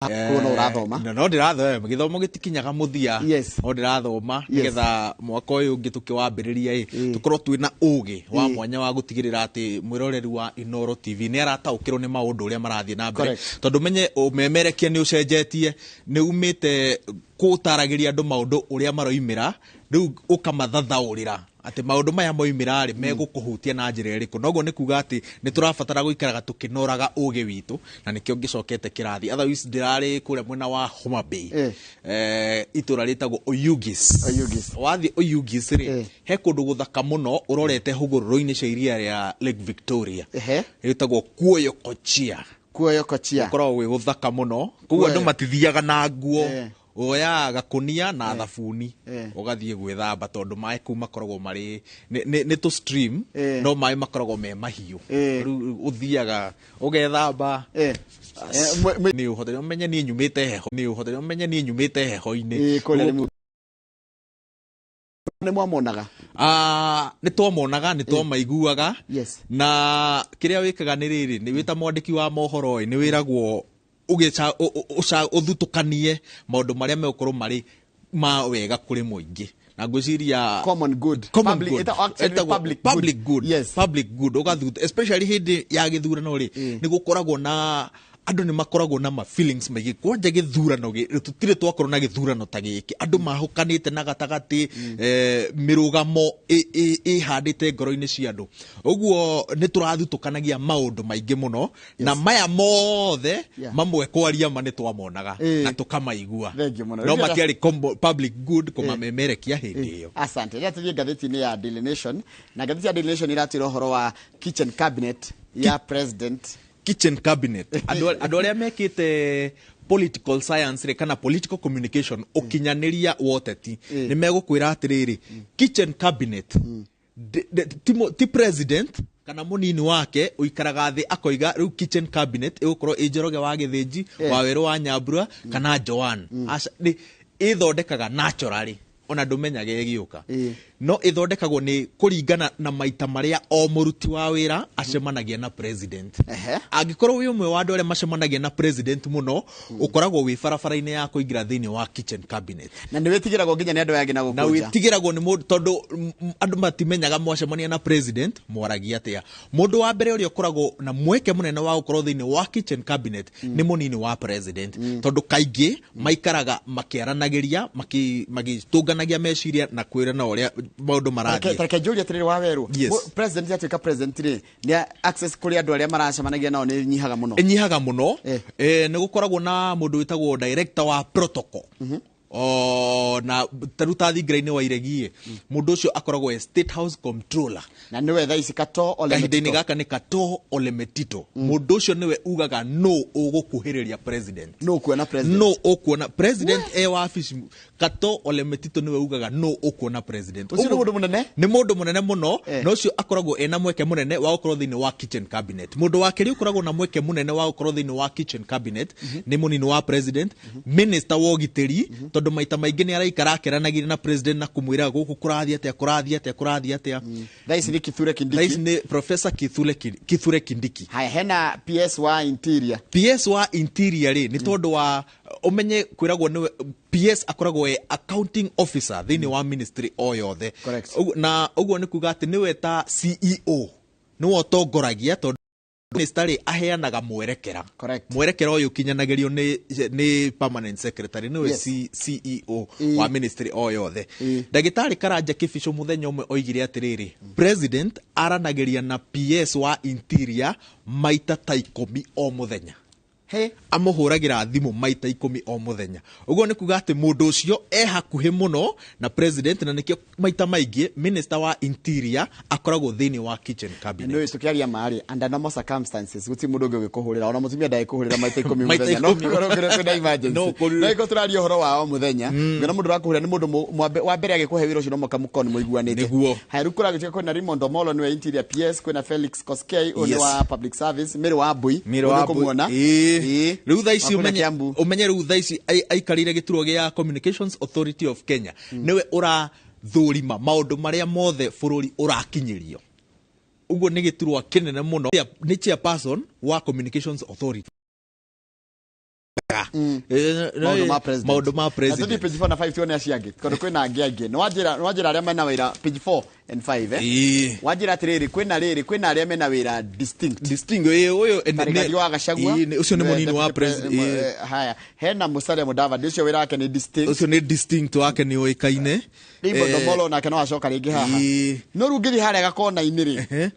Koguo no ũrathoma? No ndĩrathoma, gĩthomo gĩtikinyaga mũthia. No ndĩrathoma nĩgetha mwaka ũyũ ũngĩ tũkĩwambĩrĩria ĩ tũkorwo twĩna ũgĩ wa mwanya wa gũtigĩrĩra atĩ mwĩroreri wa Inoro TV nĩ arataũkĩrwo nĩ maũndũ ũrĩa marathiĩ na mbere. Tondũ menye ũmemerekia nĩ ũcenjetie, nĩ umĩte kũtaragĩria andũ maũndũ ũrĩa maroimĩra, rĩu ũkamathathaũrĩra atĩ maũndũ maya moimĩra rĩ megũkũhutia na njĩra ĩrĩkũ. Noguo nĩ kuga atĩ nĩ tũrabatara gũikaraga tũkĩnoraga ũgĩ witũ, na nĩkĩo ngĩcokete kĩrathi. Otherwise ndĩrarĩ kũrĩa mwena wa Homa Bay, itũra rĩtagwo Oyugis. Wathiĩ Oyugis rĩ, he kũndũ gũthaka mũno ũrorete hũgũrũrũ-inĩ cia iria rĩa Lake Victoria, rĩtagwo Kuoyokochia. Kuoyokochia gũkoragwo gwĩ gũthaka mũno, koguo andũ matithiaga na nguo. Oyaga gakunia na thabuni ũgathiĩ gwĩthamba, tondũ maĩ kũu makoragwo marĩ nĩ tũ stream, no maĩ makoragwo me mahiũ. Rĩu ũthiaga ũgethamba. Nĩ ũhotete ũmenye niĩ nyumĩte heho, nĩ ũhotete ũmenye niĩ nyumĩte heho-inĩ. Nĩ mwamonaga? Nĩ twamonaga, nĩ twamaiguaga. Na kĩrĩa wĩkaga nĩ rĩrĩ, nĩ wĩta mwandĩki wa mohoro ĩ, nĩ wĩragwo ũthutũkanie maũndũ marĩa megũkorwo marĩ ma wega kũrĩ mũingĩ. Na ngwĩciria common good, common good, public good, yes, public good. Ũgathuta especially hĩndĩ ya gĩthurano rĩ, nĩ gũkoragwo na Andũ nĩ makoragwo na ma feelings maingĩ kwanja gĩthurano tũtirĩ twakorwo na gĩthurano ta gĩkĩ, andũ mahũkanĩte na gatagatĩ, mĩrũgamo ĩhandĩte ngoro-inĩ cia andũ. Ũguo nĩ tũrathutũkanagia maũndũ maingĩ mũno, na maya mothe mamwe kwaria ma nĩ twamonaga na tũkamaigua, no matiarĩ public good kũmamemerekia hĩndĩ ĩyo. Asante. Rĩrĩa tũthiĩ ngathĩti-inĩ ya Daily Nation, na ngathĩti ya Daily Nation iratwĩra ũhoro wa kitchen cabinet ya president. Kitchen cabinet, andũ arĩa mekĩte political science rĩ, kana political communication, ũkinyanĩria wa ũteti, nĩ megũkwĩra atĩrĩrĩ, kitchen cabinet ti president kana mũnini wake ũikaraga thĩ akoiga rĩu kitchen cabinet ĩgũkorwo ĩ Njoroge wa Gĩthĩnji, Wawerũ wa Nyambura kana Joan. Aca, nĩ ĩthondekaga naturally, ona ndũmenyaga ĩgĩũka, no ĩthondekagwo nĩ kũringana na maita marĩa o mũruti wa wĩra acemanagia na president. Angĩkorwo wĩ ũmwe wa andũ arĩa macemanagia na president mũno, ũkoragwo wĩ barabara-inĩ ya kũingĩra thĩinĩ wa kitchen cabinet. Na nĩ wĩtigĩragwo nginya nĩ andũ aya angĩ na na gũkũ nja. Wĩtigĩragwo nĩ mũndũ tondũ andũ matimenyaga mwacemania na president mwaragia atĩa. Mũndũ wa mbere ũrĩa ũkoragwo na mweke mũnene wa gũkorwo thĩinĩ wa kitchen cabinet nĩ mũnini wa president, tondũ kaingĩ maikaraga makĩaranagĩria, magĩtũnganagia meciria na kwĩrana ũrĩa maũndũ marathiĩ. Tareke njũrie atĩrĩrĩ, Wawerũ. Yes. President atuĩka president rĩ, nĩ access kũrĩ andũ arĩa maracemanagia nao nĩ nyihaga mũno? Ĩnyihaga mũno. Nĩ gũkoragwo na mũndũ wĩtagwo director wa protocol. O na tarĩu ta thingira-inĩ wa iregi, mũndũ ũcio akoragwo e State House controller. Na nĩwe thaa ici Kato Ole Kahinda-inĩ Metito. gaka nĩ Kato Ole Metito. Mũndũ ũcio nĩwe ugaga no ũgũkuhĩrĩria president, no ũkuona president, no ũkuona president e wabici. Kato Ole Metito nĩwe ugaga no ũkuona president. Ũcio nĩ mũndũ mũnene? Nĩ mũndũ mũnene mũno. Na ũcio akoragwo ena mweke mũnene wa gũkorwo thĩinĩ wa kitchen cabinet. Mũndũ wa kerĩ ũkoragwo na mweke mũnene wa gũkorwo thĩinĩ wa kitchen cabinet nĩ mũnini wa president, minister wa ũgitĩri, tondũ maita maingĩ nĩ araikara akĩaranagĩria na president na kũmwĩra gũkũ kũrathiĩ atĩa, kũrathiĩ atĩa, kũrathiĩ atĩa. Thaa ici nĩ Kithure Kindiki. Thaa ici nĩ Professor Kithure Kindiki. Haya, hena PS wa Interior. PS wa Interior rĩ, nĩ tondũ wa ũmenye kwĩragwo nĩwe PS akoragwo e accounting officer thĩinĩ wa ministry o yothe. Na ũguo nĩ kuga atĩ nĩwe ta CEO, nĩwe ũtongoragia, tondũ minister rĩ aheanaga mwerekera. Mwerekera ũyũ ũkinyanagĩrio nĩ permanent secretary, nĩwe CEO wa ministry o yothe. Ndagĩtarĩ Karanja Kĩbicũ mũthenya ũmwe oigire atĩrĩrĩ, president aranagĩria na PS wa Interior maita ta 10 o mũthenya. Amũhũragĩra thimũ maita 10 o mũthenya. Ũguo nĩ kuga atĩ mũndũ ũcio e hakuhĩ mũno na president, na nĩkĩo maita maingĩ minister wa Interior akoragwo thĩinĩ wa kitchen cabinet. Nĩ tũkĩaria marĩ under normal circumstances gũtirĩ mũndũ ũngĩ ũgĩkũhũrĩra, ona mũtumia ndagĩkũhũrĩra maita 10 Maita mũthenya. No 10. kũrĩ kwĩna emergency. No, kũrĩ- No ĩkorwo tũraria ũhoro wa o mũthenya, ngĩona mũndũ ũrakũhũrĩra nĩ mũndũ wa mbere agĩkũhe wĩra ũcio no mũhaka mũkorwo nĩ mũiguanĩte. Nĩguo. Haya, rĩu kũragĩtuĩka kwĩna Raymond Omolo nĩwe Interior PS, kwĩna Felix Koskei ũyũ nĩ wa Public Service, Mary Wambui, Mary ũyũ nĩ Wambui. kũmuona. Rĩu thaa ici Wa kũrĩa Kiambu. ũmenye rĩu thaa ici aikarĩire gĩturwa gĩa Communications Authority of Kenya, nĩwe ũrathũrima maũndũ marĩa mothe bũrũri ũrakinyĩrio. Ũguo nĩ gĩturwa kĩnene mũno. Nĩ chairperson wa Communications Authority. Maũndũ ma president. Maũndũ ma Na tũthiĩ president. page 4 na 5 tuone acio angĩ, tondũ kwĩna angĩ angĩ. Nĩ wanjĩra arĩa mena wĩra page 4 and 5, eh? Wanjĩra atĩrĩrĩ, kwĩna rĩrĩ, kwĩna arĩa mena wĩra distinct. Distinct, ũyũ, Rigathi wa Gachagua. Ũcio nĩ Nĩwe mũnini wa deputy president, haya, hena Musalia Mudavadi, ũcio wĩra wake nĩ distinct. Ũcio nĩ distinct wake nĩ ũĩkaine. Raymond Omolo nake no acoka rĩngĩ haha. No rĩu ngĩthiĩ harĩa gakona-inĩ rĩ,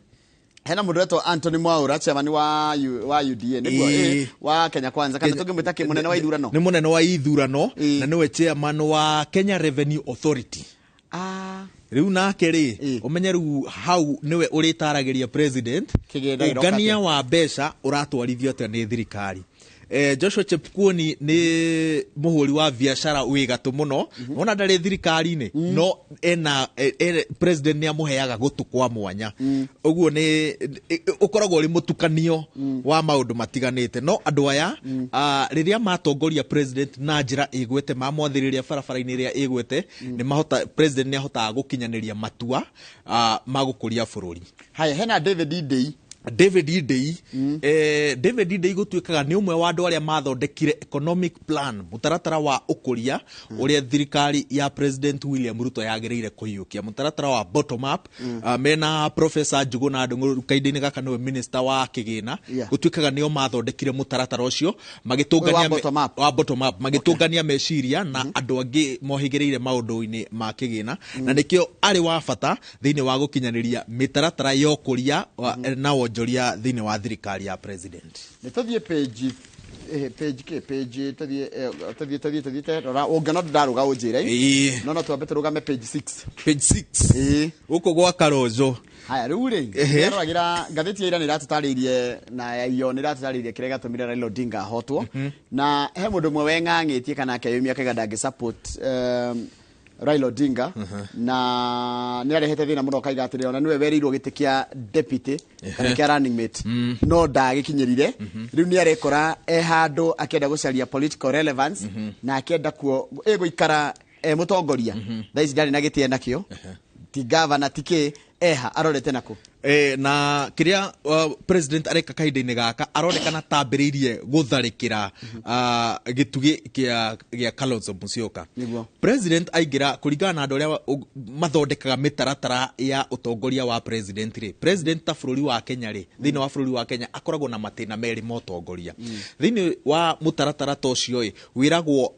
hena mũndũ wetwo Anthony Mwaura, chairman wa UDA, nĩguo, wa Kenya Kwanza, kana tũngĩmwĩta kĩ, mũnene wa ithurano? Nĩ mũnene wa ithurano, na nĩwe chairman wa Kenya Revenue Authority. Rĩu nake rĩ, ũmenye rĩu hau nĩwe ũrĩtaragĩria president Kĩgĩna gĩroka ũngania atĩa? wa mbeca ũratwarithio atĩa nĩ thirikari. Joshua Chepkuoni nĩ mũhũri wa biacara wĩ gatũ mũno. Ona ndarĩ thirikari-inĩ, no ena, president nĩ amũheaga gũtũ kwa mwanya. Ũguo nĩ ũkoragwo ũrĩ mũtukanio wa maũndũ matiganĩte. No andũ aya, rĩrĩa matongoria president na njĩra ĩgwete, mamwathĩrĩria barabara-inĩ ĩrĩa ĩgwete, president nĩ ahotaga gũkinyanĩria matua, ma gũkũria bũrũri. Haya, hena David Ndii. David Idei. David Idei gũtuĩkaga nĩ ũmwe wa andũ arĩa mathondekire economic plan, mũtaratara wa ũkũria ũrĩa thirikari ya President William Ruto yagĩrĩire kũiyũkia, mũtaratara wa bottom up. Mena Professor Njuguna Ndung'u, kahinda-inĩ gaka nĩwe minister wa kĩgĩna. Gũtuĩkaga nĩo mathondekire mũtaratara ũcio magĩtũngania Wa bottom up. Wa bottom up, magĩtũngania meciria na andũ angĩ mohĩgĩrĩire maũndũ-inĩ ma kĩgĩna, na nĩkĩo arĩ wa bata thĩinĩ wa gũkinyanĩria mĩtaratara ya ũkũria na wonjoria thĩinĩ wa thirikari ya president. Nĩ tũthiĩ page page kĩ page tũthiĩ tũthiĩ rora ũngĩona ndaruga ũnjĩre. No twambe tũrũgame page 6. Page 6 gũkũ gwa Kalonzo. Haya, rĩu rĩ, nĩaroragira ngathĩti ya ira, nĩ ĩratũtarĩirie na ya iyo nĩ ĩratũtarĩirie kĩrĩa gĩatũmire Raila Odinga ahotwo, na he mũndũ ũmwe weng'ang'ĩtie kana akeyumia akaiga ndangĩ support Raila Odinga, na nĩ arehete thĩna mũno, akaiga atĩrĩ ona nĩwe werĩirwo gĩtĩ kĩa deputy kana kĩa running mate no ndagĩkinyĩrire. Rĩu nĩ arekora e handũ akĩenda gũcaria political relevance na akĩenda kuo ĩgũikara e mũtongoria. Thaa ici ndarĩ na gĩtĩ enakĩo, ti gavana, ti kĩ, eha arorete nakũ? Na kĩrĩa president areka kahinda-inĩ gaka, aronekana tambĩrĩirie gũtharĩkĩra gĩtugĩ gĩa Kalonzo Musyoka. President aingĩra, kũringana na andũ arĩa mathondekaga mĩtaratara ya ũtongoria wa president rĩ, president ta bũrũri wa Kenya rĩ, thĩinĩ wa bũrũri wa Kenya akoragwo na matĩna merĩ ma ũtongoria. Thĩinĩ wa mũtaratara ta ũcio ĩ, wĩragwo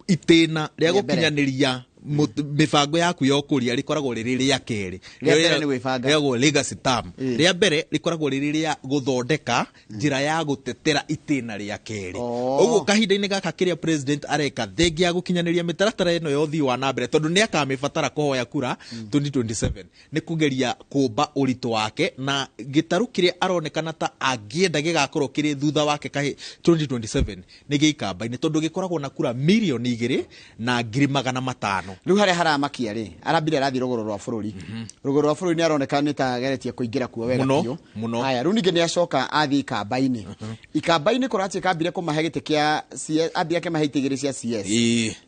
itĩna rĩa Rĩa mbere. gũkinyanĩria mĩbango yaku ya ũkũria rĩkoragwo rĩrĩ rĩa kerĩ. Rĩa mbere nĩ gwĩbanga. Rĩagwo legacy term. Rĩa mbere rĩkoragwo rĩrĩ rĩa gũthondeka njĩra ya gũtetera itĩna rĩa kerĩ. Ũguo kahinda-inĩ gaka kĩrĩa president areka, thengia ya gũkinyanĩria mĩtaratara ĩno ya ũthii wa na mbere, tondũ nĩ akamĩbatara kũhoya kura 2027, nĩ kũgeria kũmba ũritũ wake na gĩtarũ kĩrĩa aronekana ta angĩenda gĩgakorwo kĩrĩ thutha wake 2027 nĩ gĩikamba-inĩ, tondũ gĩkoragwo na kura 2,500,000. Rĩu harĩa haramakia rĩ, arambire arathiĩ rũgũrũ rwa bũrũri. Rũgũrũ rwa bũrũri nĩ aroneka nĩ ta ageretie kũingĩra kuo wega Mũno, biũ. Mũno. Haya, rĩu ningĩ nĩ acoka athiĩ ikamba-inĩ. Ikamba-inĩ kũratuĩka ambire kũmahe gĩtĩ kĩa CS, ambire akĩmahe itĩ igĩrĩ cia CS.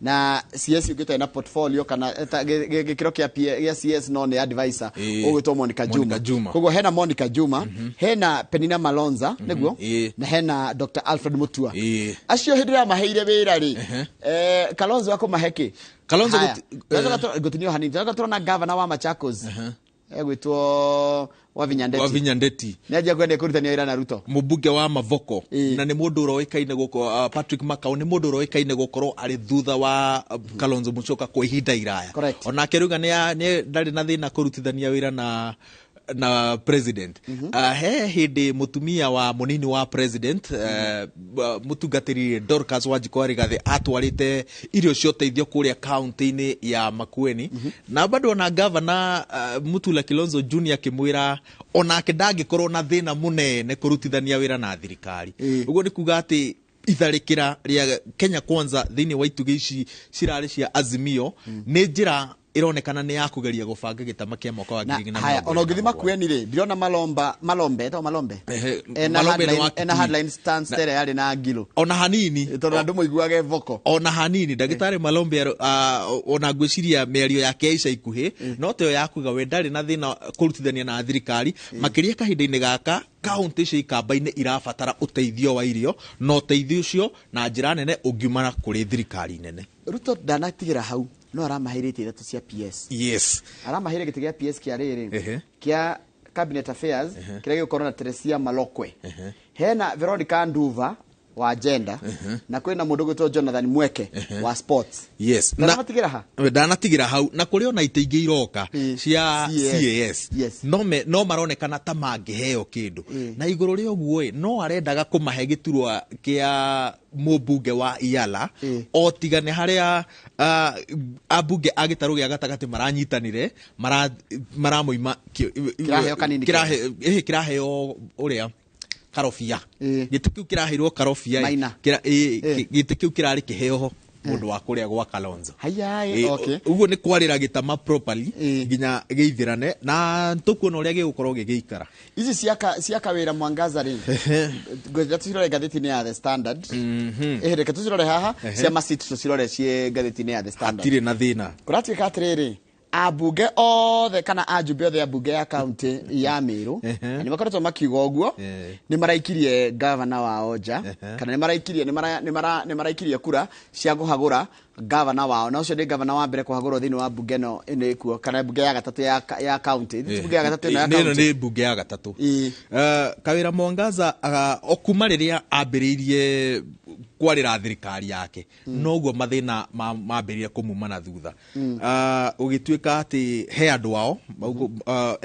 Na CS ũngĩtarĩ na portfolio kana gĩkĩro gĩa CS no nĩ advisor ũgwĩtwo Monica Juma. Monica Juma. Koguo hena Monica Juma, hena Penina Malonza nĩguo, na hena Dr. Alfred Mutua. Acio hĩndĩ ĩrĩa maheire wĩra rĩ, Kalonzo akũmahe kĩ? Kalonzo Haya, Kalonzo gũtinio hanini. Tũroka tũrona gavana wa Machakos egwĩtwo Wavinya Ndeti. Wavinya Ndeti. Nĩ anjia kwenda kũrutania wĩra na Ruto. Mũmbunge wa Mavoko, na nĩ mũndũ ũroĩkaine gũko Patrick Makau nĩ mũndũ ũroĩkaine gũkorwo arĩ thutha wa Kalonzo Musyoka kwa ihinda iraya. Onake rĩuga nĩ ndarĩ na thĩna kũrutithania wĩra na president. He hĩndĩ mũtumia wa mũnini wa president, mũtungatĩri Dorcas Wanjikũ wa Rigathĩ, atwarĩte irio cia ũteithio kũrĩa kaunti-inĩ ya Makueni, na bado ona gavana Mutula Kilonzo Junior akĩmwĩra onake ndangĩkorwo na thĩna mũnene kũrutithania wĩra na thirikari. Ũguo nĩ kuga atĩ itharĩkĩra rĩa Kenya Kwanza thĩinĩ wa itugĩ ici cirarĩ cia Azimio nĩ njĩra ĩronekana nĩ ya kũgeria gũbanga gĩtama kĩa mwaka wa Na ngiri igĩrĩ na haya, mĩrongo ona ĩrĩ na ũngĩthiĩ mũgwanja. Makueni rĩ, ndĩrona Malomba, Malombe, etagwo Malombe. Ena Malombe nĩ hardline, wa ena Kitui. hardline stance ĩrĩa yarĩ na Ngilo. Ona hanini. Tondũ andũ moiguage voko. Ona hanini ndagĩtarĩ Malombe ona ngwĩciria mĩario yake ya ica ikuhĩ no teyo ya kuga we ndarĩ na thĩna kũrutithania na thirikari, makĩria kahinda-inĩ gaka kaunti cia ikamba-inĩ irabatara ũteithio wa irio, na ũteithio ũcio na njĩra nene ũngiumana kũrĩ thirikari nene. Ruto ndanatigĩra hau, no aramaheire itĩ ithatũ cia PS. Aramaheire gĩtĩ gĩa PS kĩa rĩrĩ, kĩa Cabinet Affairs, kĩrĩa gĩgũkorwo na Teresia Malokwe. Hena Veronica Nduva wa gender, na kwĩna mũndũ ũgwĩtwo Jonathan Mweke wa sports. Ndanatigĩra ha? Ndanatigĩra hau, na kũrĩ ona itĩ ingĩ iroka cia CS. CAS, no maronekana ta mangĩheo kĩndũ. Na igũrũ rĩa ũguo ĩ, no arendaga kũmahe gĩturwa kĩa mũmbunge wa Iala, o tiga nĩ harĩa ambunge a gĩtarũ gĩa gatagatĩ maranyitanire maramũima Kĩraheo kanini. Kĩraheo ũrĩa Karobia. Gĩtĩ kĩu kĩraheirwo Karobia ĩ, Maina. gĩtĩ kĩu kĩrarĩ kĩheo mũndũ wa kũrĩa gwa Kalonzo. Haya, okay. Ũguo nĩ kwarĩra gĩtama properly nginya gĩithĩrane, na tũkuona ũrĩa gĩgũkorwo gĩgĩikara. Ici cia kawĩra Mwangaza rĩ, ngwenda tũcirore ngathĩti-inĩ ya The Standard. Reke tũcirore haha, cia masit tũcirore ciĩ ngathĩti-inĩ ya The Standard. Hatirĩ na thĩna. Kũratuĩka atĩrĩrĩ, Ambunge othe kana ajumbe othe a mbunge ya kaunti ya Meru na nĩ makoretwo makiuga ũguo, nĩ maraikirie gavana wao nja, kana nĩ maraikirie nĩ maraikirie kura cia kũhagũra gavana wao, na ũcio nĩ gavana wa mbere kũhagũrwo thĩinĩ wa mbunge ĩno ĩno ĩkuo, kana mbunge ya gatatũ ya kaunti. Mbunge ya gatatũ ĩno ya Ĩno kaunti nĩ mbunge ya gatatũ. Kawĩra Mwangaza o kuma rĩrĩa ambĩrĩirie kwarĩra thirikari yake, noguo mathĩna mambĩrĩrie kũmuma na thutha. Ũgĩtuĩka atĩ he andũ ao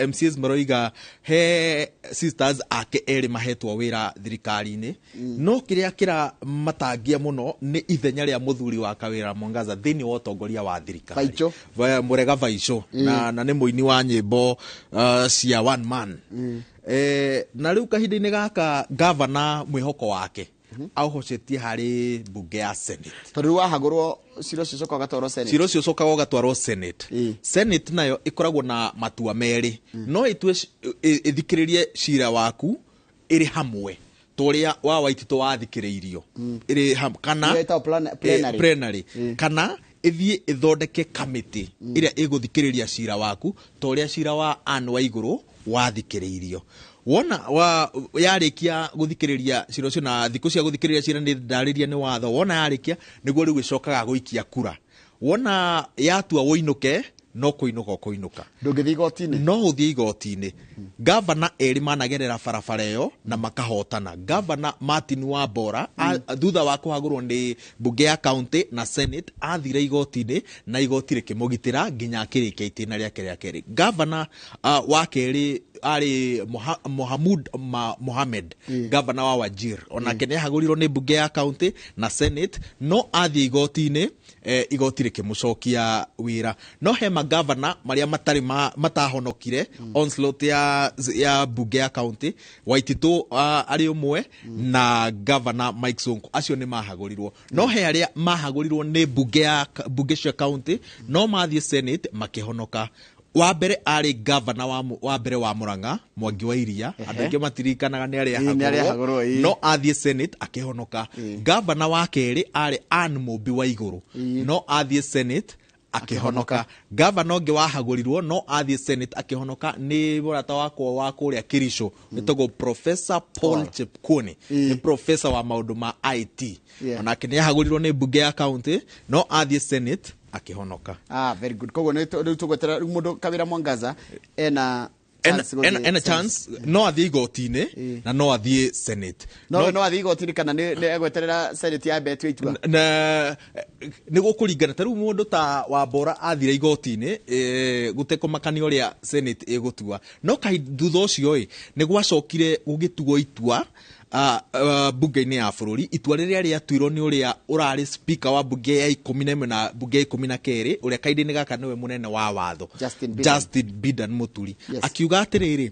MCAs maroiga he sisters ake erĩ mahetwo wĩra thirikari-inĩ, no kĩrĩa kĩramatangia mũno nĩ ithenya rĩa mũthuri wa Kawĩra Mwangaza thĩinĩ wa ũtongoria wa thirikari. Vaicho. Mũrega Vaicho, na nĩ mũini wa nyĩmbo cia one man. Na rĩu kahinda-inĩ gaka gavana mwĩhoko wake aũhocetie harĩ mbunge ya Senate. Tondũ rĩu wahagũrwo cira ũcio ũcokaga ũgatwarwo Senate. Cira ũcio ũcokaga ũgatwarwo Senate. Senate nayo ĩkoragwo na matua merĩ, no ĩtue ĩthikĩrĩrie cira waku ĩrĩ hamwe ta ũrĩa wa Waititũ wathikĩrĩirio ĩrĩ hamwe, kana Ĩrĩa ĩtagwo plenary. Plenary. Kana ĩthiĩ ĩthondeke kamĩtĩ ĩrĩa ĩgũthikĩrĩria cira waku ta ũrĩa cira wa Anne Waigũrũ wathikĩrĩirio. Wona wa yarĩkia gũthikĩrĩria cira ũcio, na thikũ cia gũthikĩrĩria cira nĩ ndarĩria nĩ watho, wona yarĩkia nĩguo rĩu ĩcokaga gũikia kura. Wona yatua ũinũke, no kũinũka ũkũinũka. Ndũngĩthiĩ igoti-inĩ? No ũthiĩ igoti-inĩ. Gavana erĩ managerera barabara ĩyo na makahotana. Gavana Martin Wambora, thutha wa kũhagũrwo nĩ mbunge ya county na Senate, athire igoti-inĩ na igoti rĩkĩmũgitĩra nginya akĩrĩkia itĩna rĩake rĩa kerĩ. Gavana wa kerĩ arĩ Mohamud Mohamed, gavana wa Wajir, onake nĩ ahagũrirwo nĩ mbunge ya county na Senate, no athiĩ igoti-inĩ, igoti rĩkĩmũcokia wĩra. No he magavana marĩa matarĩ matahonokire onslaught ya mbunge ya county, Waititũ arĩ ũmwe na gavana Mike Sonko, acio nĩ mahagũrirwo. No he arĩa mahagũrirwo nĩ mbunge cia county, no mathiĩ Senate makĩhonoka. Wa mbere arĩ gavana wa mbere wa Murang'a, Mwangi wa Iria. Andũ aingĩ matirikanaga nĩ arĩa Ĩĩ, nĩ arĩa ahagũrwo, ahagũrwo, ĩĩ. no athiĩ Senate akĩhonoka. Gavana wa kerĩ arĩ Anne Mũmbi wa Igũrũ, no athiĩ Senate akĩhonoka. Gavana ũngĩ wahagũrirwo no athiĩ Senate akĩhonoka nĩ mũrata wakwa wa kũrĩa Kericho, wĩtagwo Professor Paul Chepkwony, nĩ professor wa maũndũ ma IT. Onake nĩ ahagũrirwo nĩ mbunge ya county, no athiĩ Senate akĩhonoka. Very good. Koguo nĩ rĩu tũgweterera rĩu mũndũ Kawĩra Mwangaza ena chance gũthiĩ Ena Senate. chance, no athiĩ igoti-inĩ na no athiĩ Senate. No athiĩ igoti-inĩ kana nĩ egweterera Senate yambe ĩtue itua? Na nĩ gũkũringana, ta rĩu mũndũ ta Wambora athire igoti-inĩ, gũtekũmakania ũrĩa Senate ĩgũtua, no thutha ũcio ĩ nĩ gwacokire gũgĩtuo itua mbunge-inĩ ya bũrũri. Itua rĩrĩa rĩatuirwo nĩ ũrĩa ũrarĩ speaker wa mbunge ya 11 na mbunge ya 12, ũrĩa kahinda-inĩ gaka nĩwe mũnene wa watho, Justin Bidan. Justin Bidan Mũturi, akiuga atĩrĩrĩ,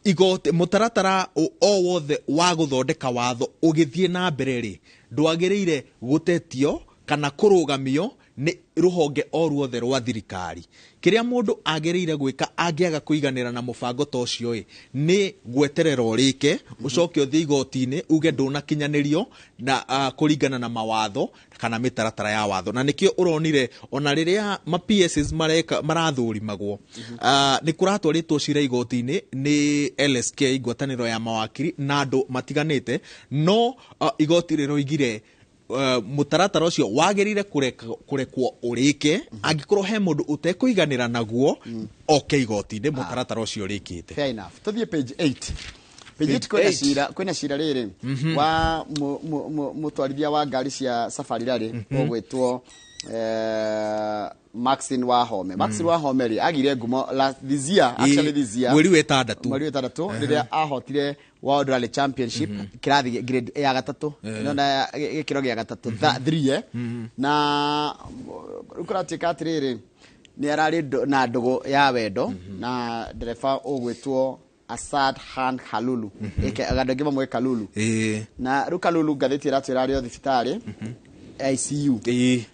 igoti mũtaratara o wothe wa gũthondeka watho ũgĩthiĩ na mbere rĩ, ndwagĩrĩire gũtetio kana kũrũgamio nĩ rũhonge o ruothe rwa thirikari. Kĩrĩa mũndũ agĩrĩire gwĩka angĩaga kũiganĩra na mũbango ta ũcio ĩ, nĩ gweterera ũrĩke, ũcoke ũthiĩ igoti-inĩ uge ndũnakinyanĩrio na kũringana na mawatho kana mĩtaratara ya watho. Na nĩkĩo ũronire ona rĩrĩa ma P Ss marathũrimagwo, nĩ kũratwarĩtwo cira igoti-inĩ nĩ LSK, ngwatanĩro ya mawakiri na andũ matiganĩte, no igoti rĩroigire mũtaratara ũcio wagĩrĩire kũrekwo ũrĩke, angĩkorwo he mũndũ ũtekũiganĩra naguo, oke igoti-inĩ mũtaratara ũcio ũrĩkĩte. Fair enough. Tũthiĩ page 8. Page Page 8 kwĩna eight. cira, kwĩna cira rĩrĩ wa mũtwarithia wa ngari cia Safari Rally ũgwĩtwo Maxine Wahome. Maxine Wahome rĩ agire ngumo last this year, actually this year. Mweri wa ĩtandatũ. Mweri wa ĩtandatũ, rĩrĩa ahotire World Rally Championship, kĩrathi grade ya gatatũ. Nona gĩkĩro gĩa gatatũ, 3, Na rĩu kũratuĩka atĩrĩrĩ, nĩ ararĩ na ndũgũ ya wendo na ndereba ũgwĩtwo Asad Khan Kalulu. Eke, andũ aingĩ mamũĩ Kalulu. Na rĩu Kalulu ngathĩti ĩratwĩra arĩ o thibitarĩ ICU.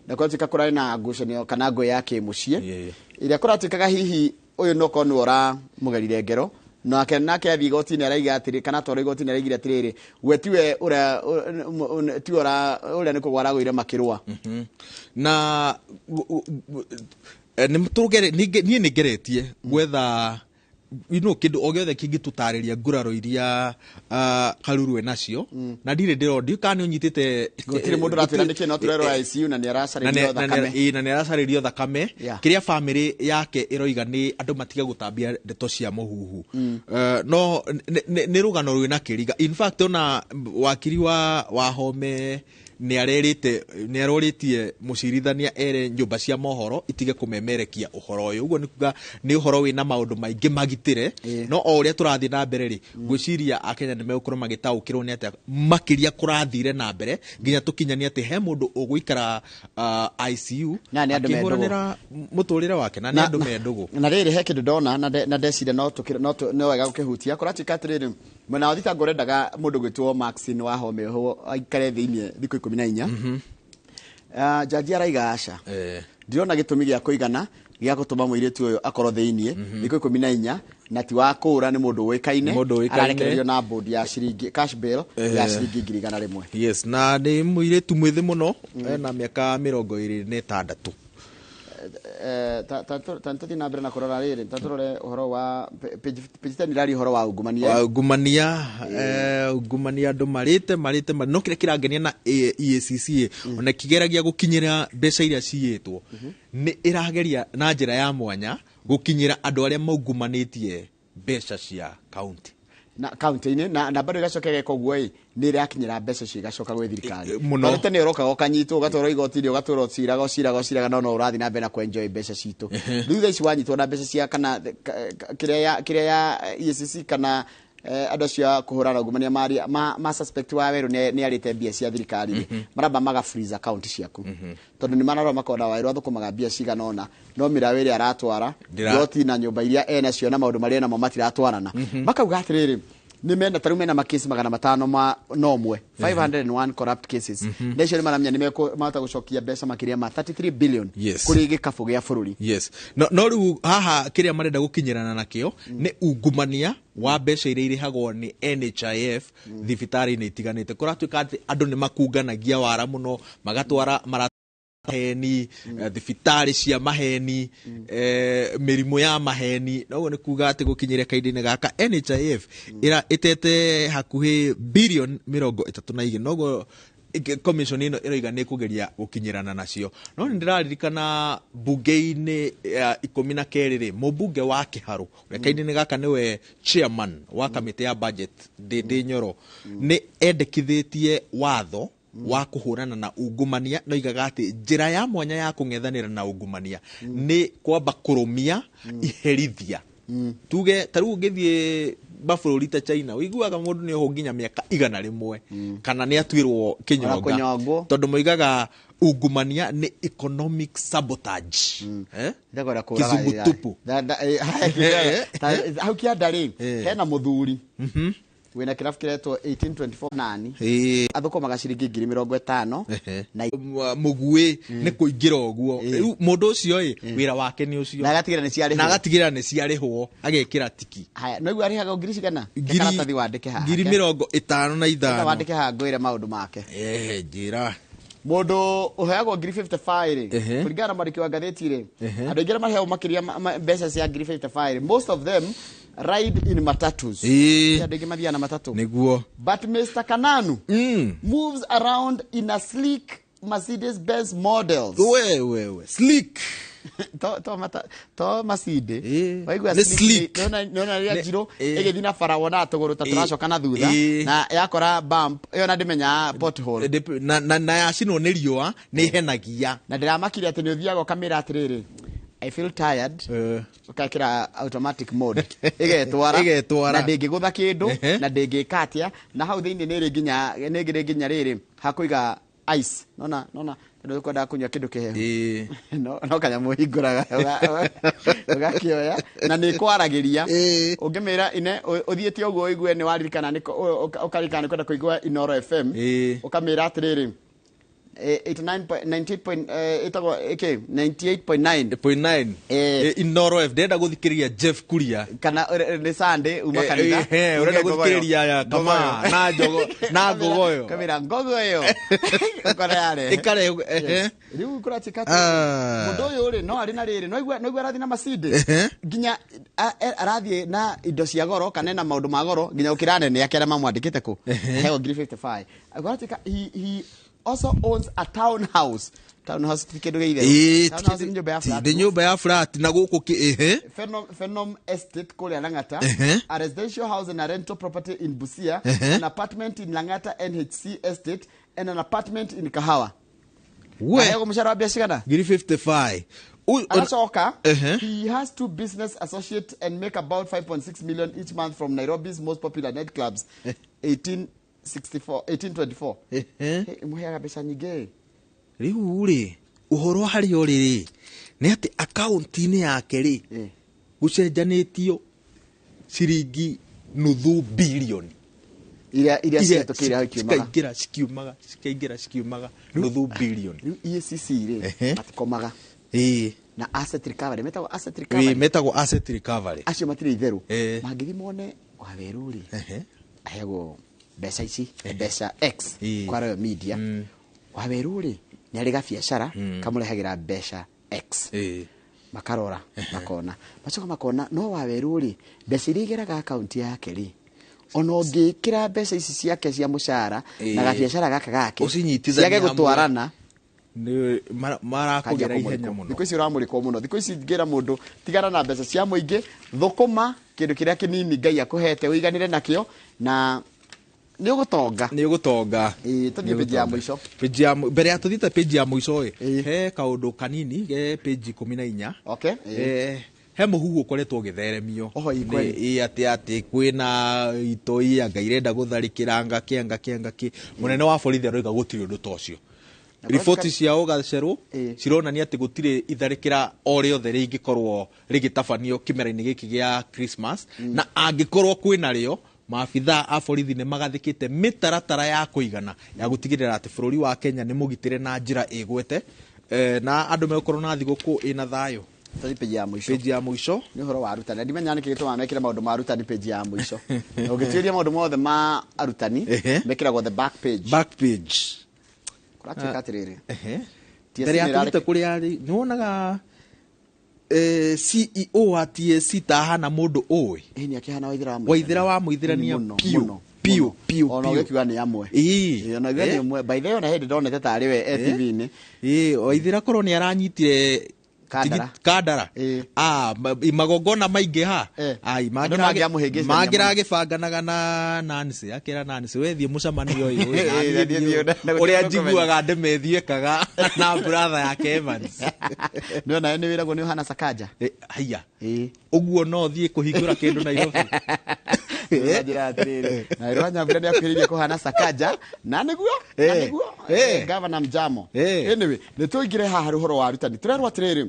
Na kũratuĩka kũrarĩ na ngucanio kana ngũĩ ya kĩmũciĩ. Ĩrĩa kũratuĩkaga hihi ũyũ no korwo nĩwe ũramũgerire ngero. Nake athiĩ igoti-inĩ araiga atĩrĩ, kana atwarwo igoti-inĩ araigire atĩrĩrĩ, we tiwe ũrĩa, tiwe ũrĩa, ũrĩa nĩ kũgwa aragũire makĩrũa. Na Nĩ tũgere niĩ nĩ ngeretie gwetha kĩndũ o gĩothe kĩngĩtũtarĩria nguraro iria Karuru enacio, na ndirĩ ndĩrona, ndiũĩ kana nĩ ũnyitĩte. Gũtirĩ mũndũ ũratwĩra nĩkĩ, no tũrerwo ICU na nĩ aracarĩrio thakame. Ĩĩ, na nĩ aracarĩrio thakame. Kĩrĩa famĩlĩ yake ĩroiga nĩ andũ matige gũtambia ndeto cia mũhuhu. No nĩ rũgano rwĩna kĩriga. In fact, ona wakiri wa Wahome nĩ arerĩte, nĩ arorĩtie mũcirithania ere nyũmba cia mohoro itige kũmemerekia ũhoro ũyũ. Ũguo nĩ kuga nĩ ũhoro wĩna maũndũ maingĩ magitĩre, no o ũrĩa tũrathiĩ na mbere rĩ, ngwĩciria Akenya nĩ megũkorwo magĩtaũkĩrwo nĩ atĩa makĩria kũrathire na mbere nginya tũkinyanie atĩ he mũndũ ũgũikara ICU Na nĩ andũ me ndũgũ. Akĩhũranĩra mũtũrĩre wake, na nĩ andũ me ndũgũ. Na rĩrĩ, he kĩndũ ndona na ndeciria no wega gũkĩhutia. Kũratuĩka atĩrĩrĩ, mwena wa thitango ũrendaga mũndũ gwĩtwo Maxine Wahome ohwo aikare thĩiniĩ thikũ 14. Jaji araiga aca, ndirona gĩtũmi gĩa kũigana gĩa gũtũma mũirĩtu ũyũ akorwo thĩiniĩ thikũ 14, na ti wa kũũra, nĩ mũndũ ũĩkaine. Mũndũ ũĩkaine. Ararekererio na bond ya ciringi, cash bail ya ciringi 100,000. Yes, na nĩ mũirĩtu mwĩthĩ mũno, ena mĩaka 26. Ta tũthiĩ na mbere na kũrora rĩrĩ, ta tũrore ũhoro wa page 10, iraria ũhoro wa ungumania. Wa ungumania, ungumania andũ marĩte no kĩrĩa kĩrangenia na EACC, ona kĩgeragia gũkinyĩra mbeca iria ciyĩtwo, nĩ ĩrageria na njĩra ya mwanya gũkinyĩra andũ arĩa maungumanĩtie mbeca cia kaunti. Na kaunti-inĩ, na bado ĩgacoka ĩgeka ũguo ĩ, nĩ ĩrakinyĩra mbeca icio igacoka gwĩ thirikari. Mũno. Tondũ tene ũrokaga ũkanyitwo, ũgatwarwo igoti-inĩ, ũgatwarwo ciraga ũciraga ũciraga, no ũrathiĩ na mbere na kwenjoy mbeca citũ. Rĩu thaa ici wanyitwo na mbeca cia kana kĩrĩa ya EACC kana andũ acio a kũhũrana na ungumania ma suspect wa werũ nĩ arĩte mbia cia thirikari rĩ, maramba maga freeze account ciaku, tondũ nĩ mararora makona Wawerũ athũkũmaga mbia cigana ũna, no mĩraũ ĩrĩa aratwara, ploti na nyũmba iria enacio na maũndũ marĩa enamo matiratwarana. Makauga atĩrĩrĩ, nĩ mena tarĩu mena makesi 501 501 corrupt cases, na icio nĩ maramenya nĩ mekũmahota gũcokia mbeca makĩria ma 33 billion kũrĩ gĩkabũ gĩa bũrũri. Yes, no rĩu haha kĩrĩa marenda gũkinyĩrana nakĩo nĩ ungumania wa mbeca iria irĩhagwo nĩ NHIF thibitarĩ-inĩ itiganĩte. Kũratuĩka atĩ andũ nĩ makunganagia wara mũno, magatwara maheni, thibitarĩ cia maheni, mĩrimũ ya maheni. Na ũguo nĩ kuga atĩ gũkinyĩria kahinda-inĩ gaka NHIF ĩra ĩtete hakuhĩ bilioni 32, noguo commission ĩno ĩroiga nĩ ĩkũgeria gũkinyĩrana nacio. No nĩ ndĩraririkana bunge-inĩ ya 12 rĩ, mũmbunge wa Kĩharũ ũrĩa kahinda-inĩ gaka nĩwe chairman wa kamĩtĩ ya budget, Ndĩndĩ Nyoro, nĩ endekithĩtie watho wa kũhũrana na ungumania, no igaga atĩ njĩra ya mwanya ya kũng'ethanĩra na ungumania nĩ kwamba kũrũmia iherithia. Tuge ta rĩu ũngĩthiĩ mabũrũri ta China, ũiguaga mũndũ nĩ ohwo nginya mĩaka 100 kana nĩ atuĩrwo kĩnyonga. Kũnyongwo. Tondũ moigaga ungumania nĩ economic sabotage. Eh? Ndagora kũraga. Kizungu tupu. Hau kĩanda rĩ, hena mũthuri wĩna kĩrabu kĩretwo 1824 nani, athũkũmaga ciringi 50,000 na Mũguĩ nĩ kũingĩra ũguo. Rĩu mũndũ ũcio ĩ, wĩra wake nĩ ũcio. Na agatigĩrĩra nĩ ciarĩhwo. Na agatigĩrĩra nĩ ciarĩhwo, agekĩra tiki. Haya, no igua arĩhaga ngiri cigana? Karatathi wandĩke haha. 55,000. Wandĩke haha ngwĩre maũndũ make. Njĩra. Mũndũ ũheagwo ngiri 55 rĩ, kũringana na mwandĩki wa ngathĩti rĩ, andũ aingĩ arĩa maheagwo makĩria mbeca cia ngiri 55 rĩ, most of them ride in matatus. Andũ aingĩ mathiaga na matatũ. Nĩguo. But Mr. Kananu moves around in a sleek Mercedes Benz models. We we we, sleek. To Mercedes. Waigua? Nĩ sleek. Nona rĩrĩa njirũ ĩgĩthiĩ na bara wonaga tũgũrũ ta tũracoka na thutha, na yakora bump ĩyo na ndĩmenyaga pothole. Na yacinwo nĩ riũa nĩ henagia. Na ndĩramakire atĩ nĩ ũthiaga ũkamĩra atĩrĩrĩ, "I feel tired," ũkekĩra automatic mode, ĩgetwara. Ĩgetwara. Na ndĩngĩgũtha kĩndũ na ndĩngĩka atĩa. Na hau thĩinĩ nĩ ĩrĩ nginya nĩ ĩrĩ nginya rĩrĩ hakũiga ice, nona tondũ ũkwendaga kũnyua kĩndũ kĩhehu, no kanyamũ hingũraga ũgakĩoya, na nĩ ĩkwaragĩria. Ũngĩmĩra ine ũthiĩte ũguo ũigue nĩ waririkana ũkaririkana nĩ kwenda kũigua Inoro FM, ũkamĩra atĩrĩrĩ, 89 98 ĩtagwo ĩkĩ 98.9 .9 Inoro F ndĩrenda gũthikĩrĩria Jeff Kuria kana nĩ Sunday uma kanitha ũrenda gũthikĩrĩria kama na njogo na ngogoyo kamera ngogoyo ũkora yare ĩkare rĩu kũratuĩka atĩ mũndũ ũyũ rĩ no arĩ na rĩrĩ no igua arathiĩ na Mercedes nginya arathiĩ na indo cia goro kana ena maũndũ ma goro nginya gũkĩra anene ake arĩa mamwandĩkĩte kũ heo 055 kũratuĩka he also owns a townhouse. Townhouse ti kĩndũ gĩa itherũ. Townhouse nĩ nyũmba ya flat. Nĩ nyũmba ya flat na gũkũ kĩ Phenom Estate kũrĩa Lang'ata, a residential house and a rental property in Busia, an apartment in Lang'ata NHC Estate and an apartment in Kahawa. We. Aheagwo mũcara wa mbia cigana? 055. Aracoka, he has two business associates and make about 5.6 million each month from Nairobi's most popular nightclubs. 1864 1824. Muheaga mbeca nyingĩ. Rĩu rĩ ũhoro harĩa ũrĩ rĩ nĩ atĩ akaunti-inĩ yake rĩ gũcenjanĩtio ciringi nuthu bilioni iria cihetũkĩire hau ikiumaga cikaingĩra cikaingĩra cikiumaga nuthu bilioni. Rĩu EACC rĩ matikomaga na asset recovery metagwo asset recovery metagwo asset recovery acio matirĩ itherũ mangĩthiĩ mone Waweru rĩ aheagwo mbeca ici mbeca X kwa Royal Media. Waweru rĩ nĩ arĩ gabiacara kamũrehagĩra mbeca X makarora makona macoka makona no Waweru rĩ mbeca iria igeraga akaunti yake rĩ ona ũngĩkĩra mbeca ici ciake cia mũcara na gabiacara gaka gake ciage gũtwarana marakũgera ihenya mũno. Thikũ ici ũramũrĩkwo mũno. Thikũ ici ngĩra mũndũ tigana na mbeca cia mũingĩ, thũkũma kĩndũ kĩrĩa kĩnini Ngai akũhete ũiganĩre nakĩo na nĩ ũgũtonga. Nĩ ũgũtonga. Tũthiĩ page ya mũico. Page ya mbere ya tũthiĩte page ya mũico ĩ he kaũndũ kanini ge page 14. Okay. He mũhuhu ũkoretwo ũgĩtheremio atĩ kwĩna itoi anga irenda gũtharĩkĩra ngakĩ ngakĩ ngakĩ. Mũnene wa borithi aroiga gũtirĩ ũndũ ta ũcio. Riboti cia ũgacerwo cironania atĩ gũtirĩ itharĩkĩra o rĩothe rĩngĩkorwo rĩgĩtabanio kĩmera-inĩ gĩkĩ gĩa Christmas, na angĩkorwo kwĩna rĩo maabithaa a borithi nĩ magathĩkĩte mĩtaratara ya kũigana ya gũtigĩrĩra atĩ bũrũri wa Kenya nĩ mũgitĩre na njĩra ĩgwete, na andũ megũkorwo na thigũkũ ĩna thayũ. Tũthiĩ page ya mũico. Page ya mũico nĩ ũhoro wa arutani. Ndimenya nĩkĩ gĩtũmaga mekĩre maũndũ ma arutani page ya mũico. Na ũngĩtuĩria maũndũ mothe ma arutani mekĩragwo the back page. Back page. Kũratuĩka atĩrĩrĩ. Mbere ya tũthiĩte kũrĩa rĩ nĩ wonaga CEO wa TSC tahana mũndũ ũĩ. Nĩ akĩhana Waithera wa mũithĩrania piũ piũ piũ. Ona ũgĩkiuga nĩ amwe. Ona ũgĩkiuga nĩ amwe. By the way ona hĩndĩ ndonete tarĩ we TV-inĩ. Waithera korwo nĩ aranyitire Kandara. Magongona maingĩ ha. Mangĩragĩbanganaga na Nancy akĩra Nancy we thiĩ mũcemanio ũyũ ũrĩa njiguaga Ndemethi ekaga na brother yake Evans. Nĩ ona nĩ wĩragwo nĩ ũhana Sakaja. Haiya. Ũguo no thiĩ kũhingũra kĩndũ Nairobi. Njĩra atĩrĩrĩ Nairobi Nyambura nĩ akuhĩrĩirie kũhana Sakaja na nĩguo Governor Mjamo. Anyway nĩ tũingĩre haha ũhoro wa arutani. Tũrerwo atĩrĩrĩ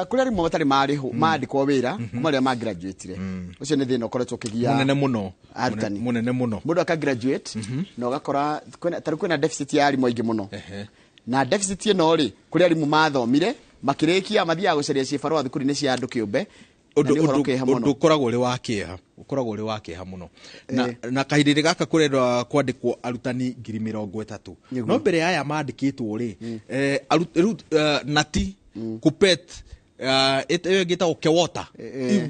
kũrĩ arimũ matarĩ marĩhwo mandĩkwo wĩra kuma rĩrĩa magraduatire. Ũcio nĩ thĩna ũkoretwo ũkĩgia mũnene mũno arutani. Mũnene mũno. Mũndũ aka graduate na ũgakora tarĩu kwĩna deficit ya arimũ aingĩ mũno. Na deficit ĩno rĩ kũrĩ arimũ mathomire makĩrĩkia mathiaga gũcaria cibarũa thukuru-inĩ cia andũ kĩũmbe. Ũndũ ũkoragwo ũrĩ wa kĩeha, ũkoragwo ũrĩ wa kĩeha mũno. Na kahinda-inĩ gaka kũrendwa kwandĩkwo arutani 30,000. No mbere ya aya mandĩkĩtwo rĩ rĩu nati kupet ĩyo ĩngĩ ĩtagwo Kewota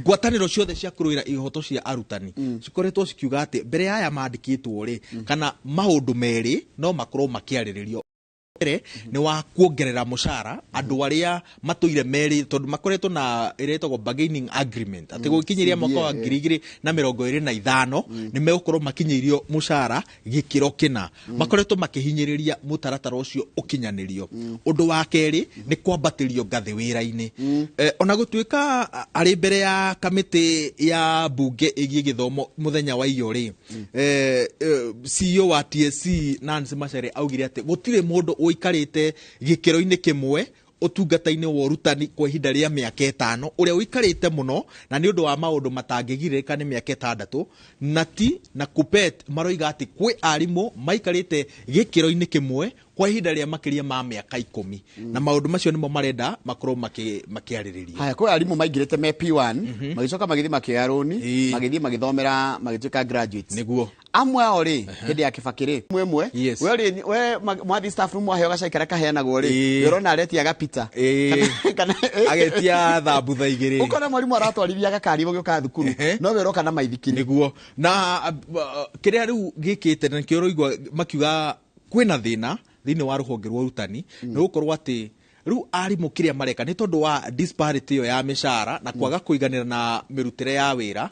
ngwatanĩro ciothe cia kũrũĩra ihoto cia arutani cikoretwo cikiuga atĩ mbere ya aya mandĩkĩtwo rĩ kana maũndũ merĩ no makorwo makĩarĩrĩrio. Mbere nĩ wa kuongerera mũcara andũ arĩa matũire merĩ tondũ makoretwo na ĩrĩa ĩtagwo bargaining agreement atĩ gũkinyĩria mwaka wa 2025 nĩ megũkorwo makinyĩirio mũcara gĩkĩro kĩna. Makoretwo makĩhinyĩrĩria mũtaratara ũcio ũkinyanĩrio. Ũndũ wa kerĩ nĩ kwambatĩrio ngathĩ wĩra-inĩ. Ona gũtuĩka arĩ mbere ya kamĩtĩ ya mbunge ĩgiĩ gĩthomo mũthenya wa iyo rĩ CEO wa TSC Nancy Macharia augire atĩ gũtirĩ mũndũ ũikarĩte gĩkĩro-inĩ kĩmwe ũtungata-inĩ wa ũrutani kwa ihinda rĩa mĩaka 5 ũrĩa ũikarĩte mũno na nĩ ũndũ wa maũndũ matangĩgirĩrĩka nĩ mĩaka 6. Nati na Kupet maroiga atĩ kwĩ arimũ maikarĩte gĩkĩro-inĩ kĩmwe Kwa ihinda rĩa makĩria ma mĩaka 10 na maũndũ macio nĩmo marenda makorwo makĩarĩrĩrio. Haya, kwĩ arimũ maingĩrĩte me P1 magĩcoka magĩthiĩ makĩoya rũni, magĩthiĩ magĩthomera, magĩtuĩka graduates. Nĩguo. Amwe ao rĩ, hĩndĩ ya Kibaki rĩ, mwemwe we rĩ, we mwathi staff room waheo gacai karĩa kaheanagwo rĩ, ũrona aretia gapita kana agetia thambutha igĩrĩ, ũkona mwarimũ aratwarithia gakari gũgĩũka thukuru, no we ũroka na maithikiri. Nĩguo. Na kĩrĩa rĩu gĩkĩte na nĩkĩo ũraigua makiuga kwĩna thĩna thĩinĩ wa rũhonge rwa ũrutani, nĩ gũkorwo atĩ rĩu arimũ kĩrĩa mareka nĩ tondũ wa disparity ĩyo ya mĩcara na kwaga kũiganĩra na mĩrutĩre ya wĩra.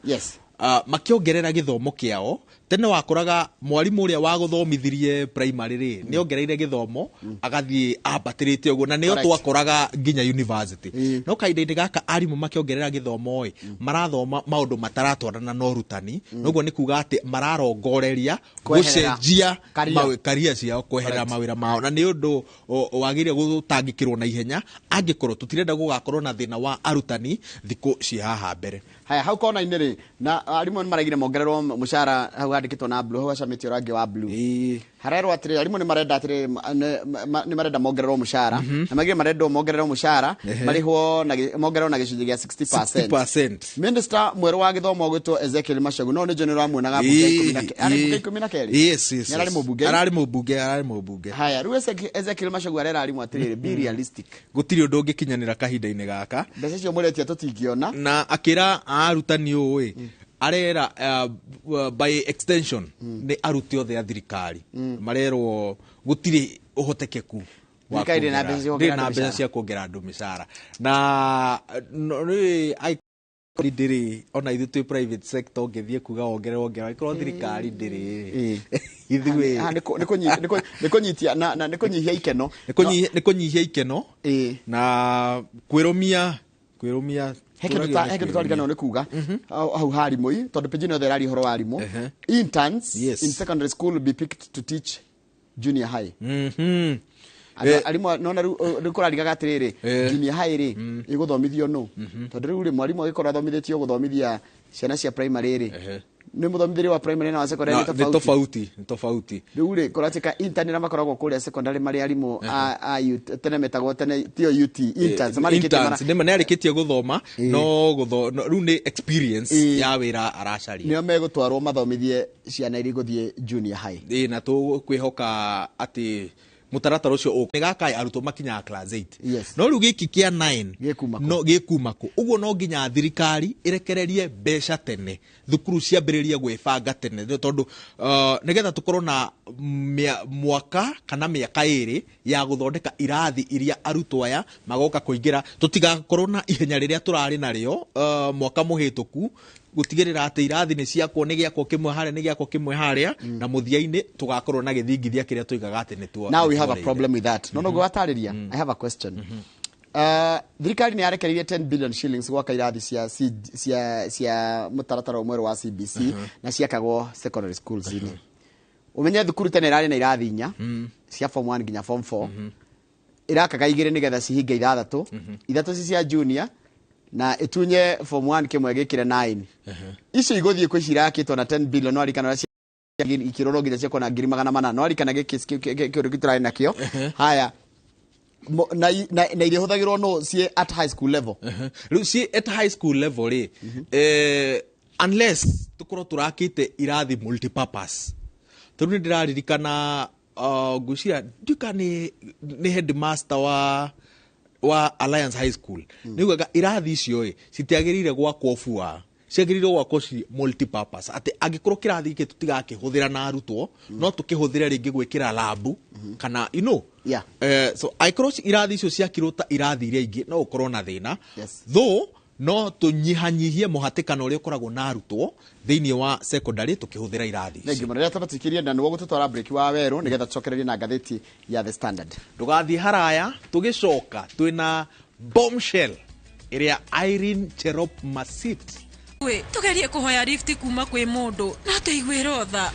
Makĩongerera gĩthomo kĩao. Tene wakoraga mwarimũ ũrĩa wagũthomithirie primary rĩ, nĩ ongereire gĩthomo agathiĩ ambatĩrĩte ũguo, na nĩo twakoraga nginya university. No kahinda-inĩ gaka arimũ makĩongerera gĩthomo ĩ, marathoma maũndũ mataratwarana na ũrutani, noguo nĩ kuga atĩ mararongoreria gũcenjia karia ciao, kweherera mawĩra mao, na nĩ ũndũ wagĩrĩire gũtangĩkĩrwo na ihenya angĩkorwo tũtirenda gũgakorwo na thĩna wa arutani thikũ ci haha mbere. Haya, hau kona-inĩ rĩ, na arimũ nĩ maraigire mongererwo mũcara, hau handĩkĩtwo na blue, hau hacamĩtio rangi wa blue. Harerwo atĩrĩ, arimũ nĩ marenda atĩrĩ, nĩ marenda mongererwo mũcara, na maigire marendwo mongererwo mũcara, marĩhwo na mongererwo na gĩcunjĩ gĩa 60%. Minister mwerũ wa gĩthomo ũgwĩtwo Ezekiel Machogu, no nĩ njũĩ nĩ ũramuonaga mbunge 12. Yes, yes. Ararĩ mũmbunge. Ararĩ mũmbunge, ararĩ mũmbunge. Haya, rĩu Ezekiel Machogu arera arimũ atĩrĩrĩ, be realistic. Gũtirĩ ũndũ ũngĩkinyanĩra kahinda-inĩ gaka. Mbeca icio mũretia tũtingĩona. Na akĩra arutani ũũ ĩ, arera by extension nĩ aruti othe a thirikari marerwo gũtirĩ ũhotekeku wa Thirikari ndĩrĩ na mbeca cia kuongerera andũ mĩcara. Na nĩ ndĩrĩ ona ithuĩ twĩ private sector ũngĩthiĩ kuga wongerere wongerere, angĩkorwo thirikari ndĩrĩ ithuĩ nĩ kũnyitia na nĩ kũnyihia ikeno, nĩ kũnyihia ikeno na kwĩrũmia heke twarigana nĩ kuga hau harimũ i tondũ page ĩno yothe ĩraria ũhoro wa arimũ. Interns in secondary school be picked to teach junior high. Arimũ nona rĩu kũrarigaga atĩrĩrĩ, junior high rĩ ĩgũthomithio nũ? Tondũ rĩu rĩ, mwarimũ agĩkorwo athomithĩtio gũthomithia ciana cia primary rĩ, nĩ mũthomithĩrie wa primary na wa secondary nĩ tofauti, nĩ tofauti. Rĩu rĩ, kũratuĩka intern arĩa makoragwo kũrĩa secondary marĩ arimũ a tene metagwo tene tio UT interns, marĩkĩtie nĩ arĩkĩtie gũthoma, no rĩu nĩ experience ya wĩra aracaria, nĩo megũtwarwo mathomithie ciana iria igũthiĩ junior high. Na tũkwĩhoka atĩ mũtaratara ũcio nĩ gaka arutwo makinyaga class 8. No rĩu gĩkĩ kĩa 9 no gĩkuma kũ? Ũguo no nginya thirikari ĩrekererie mbeca tene, thukuru ciambĩrĩrie gwĩbanga tene, tondũ nĩgetha tũkorwo na mwaka kana mĩaka 2 ya gũthondeka irathi iria arutwo aya magoka kũingĩra, tũtigakorwo na ihenya rĩrĩa tũrarĩ narĩo mwaka mũhĩtũku gũtigĩrĩra atĩ irathi nĩ ciakwo, nĩ gĩakwo kĩmwe harĩa, nĩ gĩakwo kĩmwe harĩa, na mũthia-inĩ tũgakorwo na gĩthingithia kĩrĩa tũigaga atĩ nĩ tuo. Now we have a problem with that. No no gwatarĩria, I have a question. Thirikari nĩ yarekereirie 10 billion shillings gwaka irathi cia mũtaratara mwerũ wa CBC na ciakagwo secondary schools inĩ. Ũmenye thukuru tene ĩrarĩ na irathi 4 cia form 1 nginya form 4, irakaga 2 nĩgetha cihinge 6, 3 ci cia junior na itunye form 1 kĩmwe gĩkĩre 9. Icio igũthiĩ kwĩ cirakĩtwo na 10 billion, no arikana ikĩrorwo nginya ciakwo na 400,000, no arikana gĩkĩ kĩũndũ kĩu tũrarĩ nakĩo. Haya, na iria ihũthagĩrwo no ciĩ at high school level. Rĩu ciĩ at high school level rĩ, unless tũkorwo tũrakĩte irathi multipurpose. Tondũ nĩ ndĩraririkana ngwĩciria ndiũĩ kana nĩ headmaster wa Alliance High School nĩugaga irathi icio ĩ citiagĩrĩire gwakwo bua, ciagĩrĩirwo gwakwo ci multipurpose, atĩ angĩkorwo kĩrathi gĩkĩ tũtigakĩhũthĩra na arutwo, no tũkĩhũthĩre rĩngĩ gwĩkĩra labu kana you know. So angĩkorwo irathi icio ciakirwo ta irathi iria ingĩ no ũkorwo na thĩna, though no tũnyihanyihie mũhatĩkano ũrĩa ũkoragwo na arutwo thĩinĩ wa secondary tũkĩhũthĩra irathi ici. Thengiũ mũno. Rĩrĩa tũbatikirie na nĩguo gũtũtwara break wa werũ nĩgetha tũcokererie na ngathĩti ya The Standard. Ndũgathiĩ haraya, tũgĩcoka twĩna bombshell ĩrĩa Irene Cherop Masit. Tũgerie kũhoya lift kuma kwĩ mũndũ na tũiguĩrwo tha.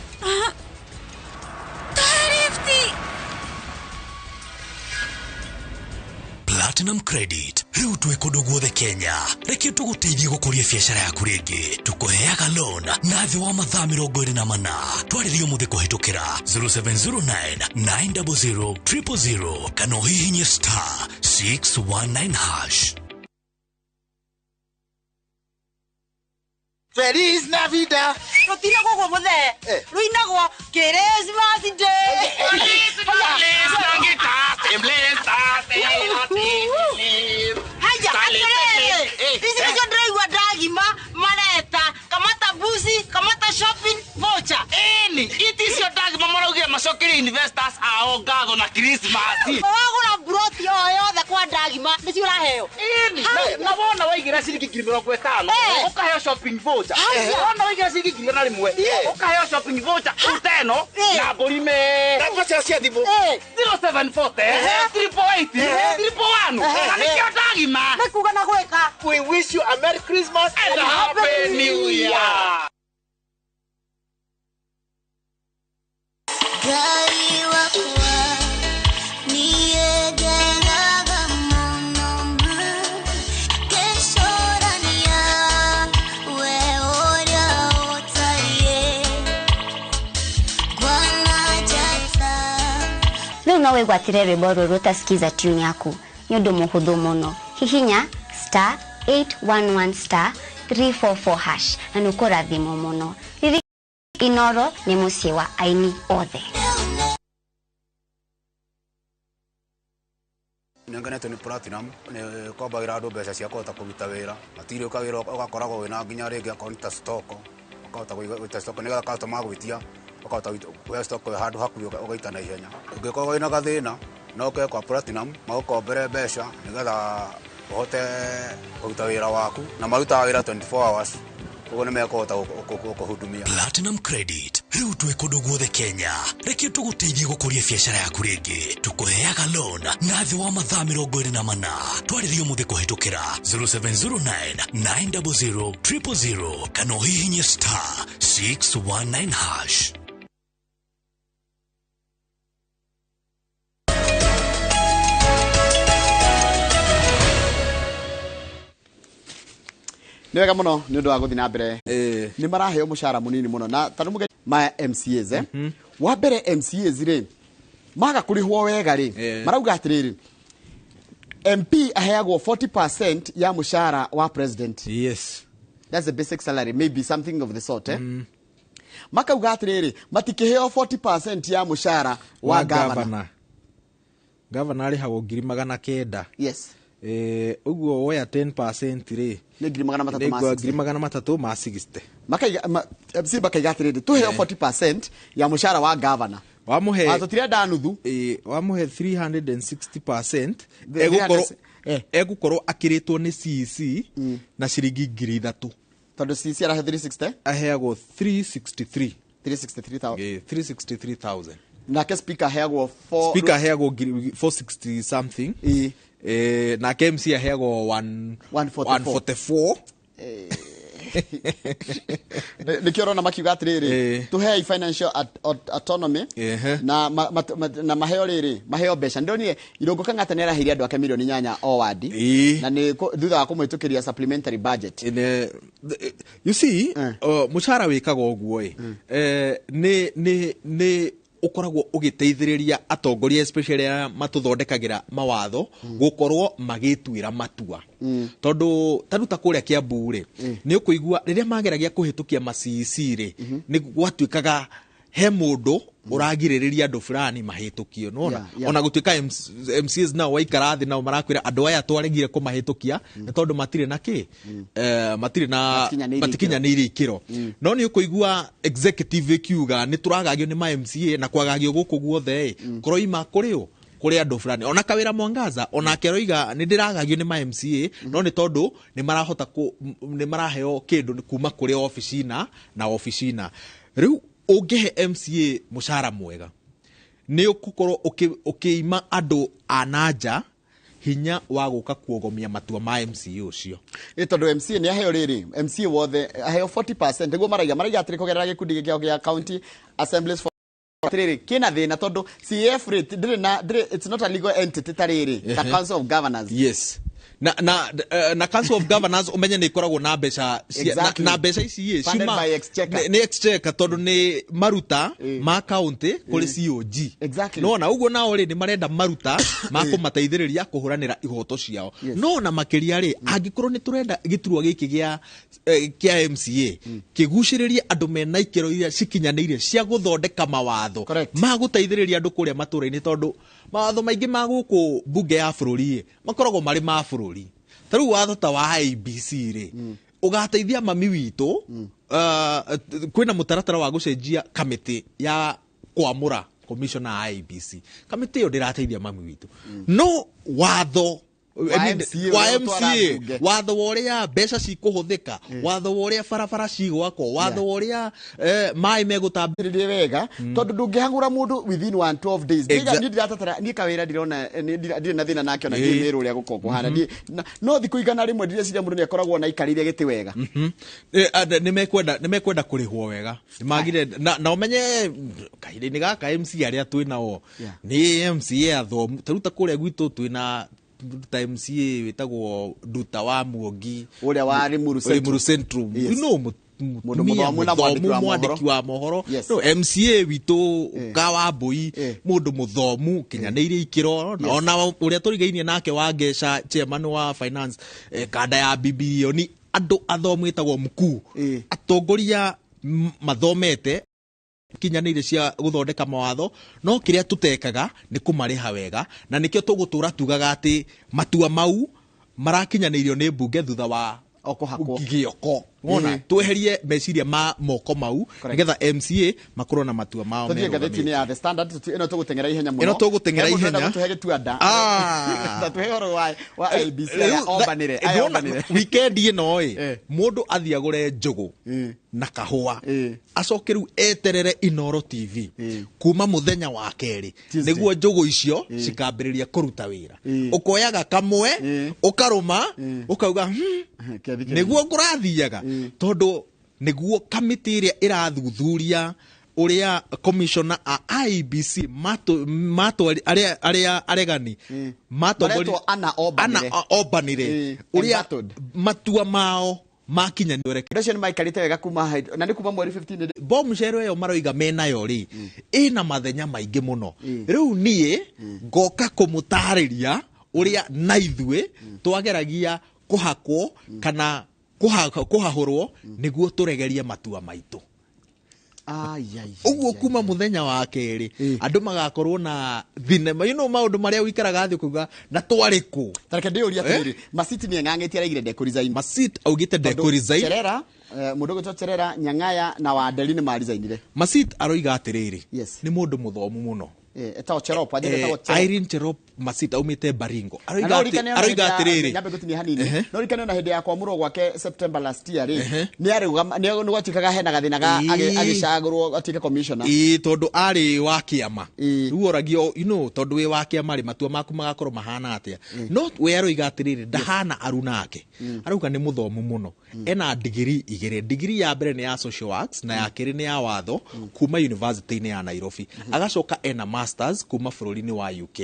Tũhe lift. Platinum Credit rĩu twĩ kũndũ guothe Kenya. Reke tũgũteithie gũkũria biacara yaku rĩngĩ. Tũkũheaga loan na thĩ wa mathaa 24. Twarĩrie ũmũthĩ kũhĩtũkĩra 0709 900 000 kana ũhihinye star 619 hash. Feliz Navidad. Rutinagwo guo muthee. Ruinagwo Christmas Day. Haya, atĩrĩrĩ, ici nĩcio ndĩraigua ndagima mareta kamata mbuci, kamata shopping voucher. Ĩni, iti icio ndagima maraugire macokerie investors ao ngatho na Christmas. Wagũra mburoti o yothe kwa ndagima nĩcio ũraheo. Ĩni, na wona waigĩra ciringi 50,000 ũkaheo shopping voucher. Wona waigĩra ciringi 1,100 ũkaheo shopping voucher uta ĩno na mbũri me. Namba ciao cia thimũ 0740 888 111. Na nĩkĩo ndagima. Nĩ kuga na gwĩka. We wish you a Merry Christmas and a Happy New Year. Ngai wakwa niegeraga mũno ma ngĩcũrania we ũrĩa ũtariĩ ngwana njata. Rĩu no wĩgwatĩre rwĩmbo rũrũ ũtasikiza tune yaku nĩ ũndũ mũhũthũ mũno. Hihinya star 811 star 344 hash na nĩ ũkũrathimwo mũno. Inoro nĩ mũciĩ wa aini othe. Nĩngenetio nĩ Platinum nĩ ĩkombagĩra andũ mbeca cia kũhota kũruta wĩra matirĩ ũkawĩra ũgakoragwo wĩna nginya rĩngĩ akorwo nĩ ta stock ũkahota gũita stock nĩgetha customer agwĩtia ũkahota kũhe stock ĩyo handũ hakuhĩ ũgaita na ihenya. Ũngĩkorwo wĩna gathĩna no ũke kwa Platinum magũkombere mbeca nĩgetha ũhote kũruta wĩra waku na marutaga wĩra 24 hours ũguo nĩmekũhota gũkũhudumia. Platinum Credit rĩu twĩ kũndũ guothe Kenya. Reke tũgũteithie gũkũria biacara yaku rĩngĩ. Tũkũheaga loan na thĩ wa mathaa 24. Twarĩrie ũmũthĩ kũhĩtũkĩra 0709 900 000 kana ũhihinye star 619 hash. Nĩ wega mũno nĩ ũndũ wa gũthiĩ na mbere. Nĩ maraheo mũcara mũnini mũno na tarĩu mũge maya MCAs wa mbere MCAs rĩ maga kũrĩhwo wega rĩ marauga atĩrĩrĩ MP aheagwo 40% ya mũcara wa president. Yes. That's the basic salary, maybe something of the sort. Makauga atĩrĩrĩ matikĩheo 40% ya mũcara wa governor. Governor arĩhagwo 900,000. Yes. Ũguo woya 10% rĩ nĩ 360. 360. Makaiga MC makaiga atĩrĩrĩ tũheo 40% ya mũcara wa governor. Wamũhe tũtirenda nuthu. Wamũhe 360% egũkorwo akĩrĩtwo nĩ CEC na ciringi 3,000. Tondũ CEC arahe 360? Aheagwo 363. 363,000. 363,000. Nake speaker aheagwo 4 Speaker aheagwo 460 something. Nake MC aheagwo 144. Nĩkĩo ũrona makiuga atĩrĩrĩ tũhei financial autonomy na na maheo rĩrĩ maheo mbeca. Ndĩronire Irũngũ Kang'ata nĩ araheire andũ ake 8 million o wadi na nĩ thutha wa kũmũhĩtũkĩria supplementary budget. You see, mũcara wĩkaga ũguo ĩ nĩ ũkoragwo ũgĩteithĩrĩria atongoria especially arĩa matũthondekagĩra mawatho gũkorwo magĩtuĩra matua. Tondũ tarĩu ta kũrĩa Kiambu rĩ nĩ ũkũigua rĩrĩa mageragia kũhĩtũkia ma CEC rĩ nĩ gwatuĩkaga he mũndũ ũragirĩrĩria andũ fulani mahĩtũkio nĩwona. Ona gũtuĩka MCAs nao waikara thĩ nao marakwĩra andũ aya twaregire kũmahĩtũkia nĩ tondũ matirĩ na kĩ matirĩ na matikinyanĩirie ikĩro. No nĩ ũkũigua executive ĩkiuga nĩ tũragagio nĩ ma MCA na kwagagio gũkũ guothe ĩ kũroima kũrĩ ũ kũrĩ andũ fulani. Ona Kawĩra Mwangaza onake aroiga nĩ ndĩragagio nĩ ma MCA no nĩ tondũ nĩ marahota nĩ maraheo kĩndũ kuma kũrĩ obici na obici na rĩu ũngĩhe MCA mũcara mwega nĩ ũgũkorwo ũkĩima andũ a nanja hinya wa gũka kuogomia matua ma MCA ũcio. Tondũ MCA nĩ aheo rĩrĩ MCA wothe aheo 40% nĩguo maraiga atĩrĩ kũgerera gĩkundi gĩkĩao gĩa county assemblies. Atiriri, kina thina tondu CAF rate ndiri na ndiri, it's not a legal entity ta riri ta Council of Governors. Yes, na Council of Governors umenye nĩ ikoragwo na mbeca na mbeca ici ĩ Funded by Exchequer. Nĩ exchequer tondũ nĩ maruta ma county kũrĩ COG. No na ũguo nao rĩ nĩ marenda maruta ma kũmateithĩrĩria kũhũranĩra ihoto ciao. No na makĩria rĩ, angĩkorwo nĩ tũrenda gĩturwa gĩkĩ gĩa MCA kĩgucĩrĩrie andũ mena ikĩro iria cikinyanĩire cia gũthondeka mawatho ma gũteithĩrĩria andũ kũrĩa matũũra-inĩ, tondũ mawatho maingĩ ma gũkũ mbunge ya bũrũri makoragwo marĩ ma bũrũri. Ta rĩu watho ta wa IEBC rĩ, ũgateithia mami witũ, kwĩna mũtaratara wa gũcenjia kamĩtĩ ya kwamũra commissioner ya IEBC. Kamĩtĩ ĩyo ndĩrateithia mami witũ. No watho wa MCA, wa MCA, watho wa ũrĩa mbeca cikũhũthĩka, watho wa ũrĩa barabara cigwakwo, watho wa ũrĩa maĩ megũtambĩrĩria wega, tondũ ndũngĩhang'ũra mũndũ within 112 days. Niĩ ndiratatara, niĩ kawĩra ndirona, ndirĩ na thĩna nake ona ndiĩ mĩrũ ũrĩa gũkorwo kũhana. No thikũ 100 ndireciria mũndũ nĩakoragwo na aikarĩire gĩtĩ wega. Nĩmekwenda kũrĩhwo wega. Nĩmagire na ũmenye kahinda-inĩ gaka MCA arĩa twĩ nao nĩ MCA athomu. Ta rĩu ta kũrĩa gwitũ twĩna ta MCA wĩtagwo Nduta wa Muongi, ũrĩa wa Limuru Central. You know, mũndũ mũthomu na mwandĩki wa mohoro. No MCA witũ Kawambui, mũndũ mũthomu kinyanĩirie ikĩro, na ona ũrĩa tũrigainie nake wa Ngeca, chairman wa finance, kanda ya bilioni, andũ athomu wĩtagwo mkuu, atongoria mathomete kinyanĩire cia gũthondeka mawatho. No kĩrĩa tũtekaga nĩ kũmarĩha wega, na nĩkĩo tũgũtũra tugaga atĩ matua mau marakinyanĩirio nĩ mbunge thutha wa gĩoko. Wona tweherie meciria ma moko mau nĩgetha MCA makorwo na matua mao merũgamĩte. Tũthiĩ ngathĩti-inĩ ya The Standard, ĩno tũgũteng'era ihenya mũno. Ĩno tũgũteng'era ihenya. Tũhe gĩtua nda. Tũhe ũhoro wa IEBC aya ombanĩre. Weekend ĩno ĩ, mũndũ athiĩ agũre njũgũ na kahũa, acoke rĩu eterere Inooro TV kuma mũthenya wa kerĩ, nĩguo njũgũ icio cikambĩrĩria kũruta wĩra. Ũkoyaga kamwe ũkarũma ũkauga nĩguo kũrathiaga, tondũ nĩguo kamĩtĩ ĩrĩa ĩrathuthuria ũrĩa commissioner a IEBC arĩa aregani matongoria ana ombanire, ũrĩa matua mao makinyanĩire. Acio nĩ maikarĩte wega kuma na nĩ kuma mweri 15. Bombshell ĩyo maroiga menayo rĩ, ĩna mathenya maingĩ mũno. Rĩu niĩ ngoka kũmũtarĩria ũrĩa na ithuĩ twageragia kũhakwo kana kũhahũrwo nĩguo tũregerie matua maitũ. Ũguo kuma mũthenya wa kerĩ andũ magakorwo na thinema, you know, maũndũ marĩa ũikaraga thĩ ũkauga na twarĩ kũ. Tareke ndĩũrie atĩrĩrĩ, Masit nĩ eng'ang'ĩtie araigire ndekũresign. Masit augĩte ndekũresign. Cherera, mũndũ ũgwĩtwo Cherera, Nyang'aya na Wanderi nĩ maresignire. Masit aroiga atĩrĩrĩ, nĩ mũndũ mũthomu mũno. Etagwo Cherop, etagwo Cherop. Irene Cherop Masit aumĩte Baringo. Aroiga atĩrĩrĩ, nyambe ngũtinie hanini. No ririkane ona hĩndĩ ya kwamũrwo gwake September last year rĩ, nĩ arũgama, nĩ gwatuĩkaga hena gathĩna ga agĩcagũrwo atuĩke commissioner. Tondũ arĩ wa kĩama. Rĩu oragio, you know, tondũ wĩ wa kĩama rĩ, matua maku magakorwo mahana atĩa. No we aroiga atĩrĩrĩ, ndahana aruna ake. Arauga nĩ mũthomu mũno. Ena digiri igĩrĩ. Digiri ya mbere nĩ ya social works na ya kerĩ nĩ ya watho kuma university-inĩ ya Nairobi. Agacoka ena masters kuma bũrũri-inĩ wa UK.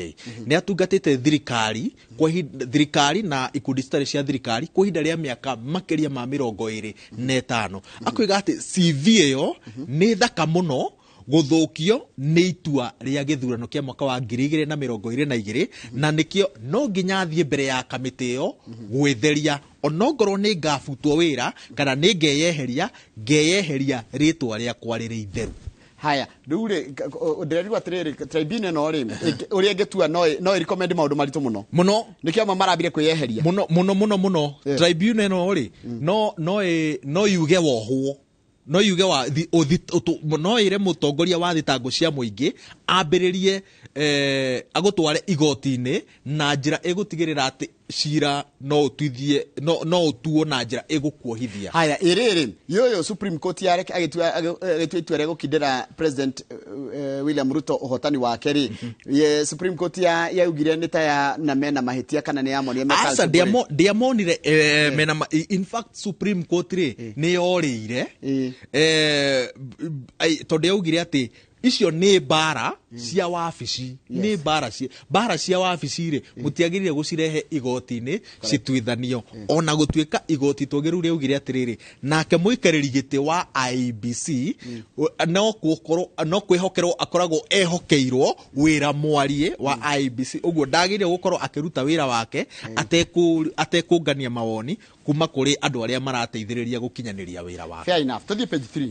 Nĩ atungatĩte thirikari kwa thirikari na ikundi citarĩ cia thirikari kwa ihinda rĩa mĩaka makĩria ma 25. Akoiga atĩ CV ĩyo nĩ thaka mũno gũthũkio nĩ itua rĩa gĩthurano kĩa mwaka wa 2022, na nĩkĩo no nginya athiĩ mbere ya kamĩtĩ ĩyo gwĩtheria, onongorwo nĩ ngabutwo wĩra kana nĩ ngeyeheria, ngeyeheria rĩtwa rĩakwa rĩrĩ itheru. Haya, rĩu rĩ, ndĩrerirwo atĩrĩrĩ, tribunal ĩno rĩ, ũrĩa ĩngĩtua no ĩrecommend maũndũ maritũ mũno. Mũno. Nĩkĩo amwe marambire kwĩyeheria. Mũno mũno mũno mũno. Tribunal ĩno rĩ, no yuge wohwo. No yuge wa no ĩre mũtongoria wa thitango cia mũingĩ ambĩrĩrie agũtware igoti-inĩ na njĩra ĩgũtigĩrĩra atĩ cira no ũtuithie, no ũtuo na njĩra ĩgũkuohithia. Haya, ĩrĩrĩ, yoyo Supreme Court yareke agĩtua itua rĩa gũkindĩra President William Ruto ũhotani wake rĩ, Supreme Court yaugire nĩ ta ya na mena mahĩtia kana nĩ yamonire meka. Aca, ndiamonire mena, in fact Supreme Court rĩ nĩ yorĩire, tondũ yaugire atĩ Icio nĩ mbara cia wabici, nĩ mbara cia wabici rĩ, mũtiagĩrĩire gũcirehe igoti-inĩ cituithanio. Ona gũtuĩka igoti tũgĩru rĩaugire atĩrĩrĩ, nake mũikarĩri gĩtĩ wa IEBC no gũkorwo no kwĩhokerwo akoragwo ehokeirwo wĩra mwarie wa IEBC, ũguo ndagĩrĩire gũkorwo akĩruta wĩra wake atekũngania mawoni kuma kũrĩ andũ arĩa marateithĩrĩria gũkinyanĩria wĩra wake. Fair enough. Tũthiĩ page 3.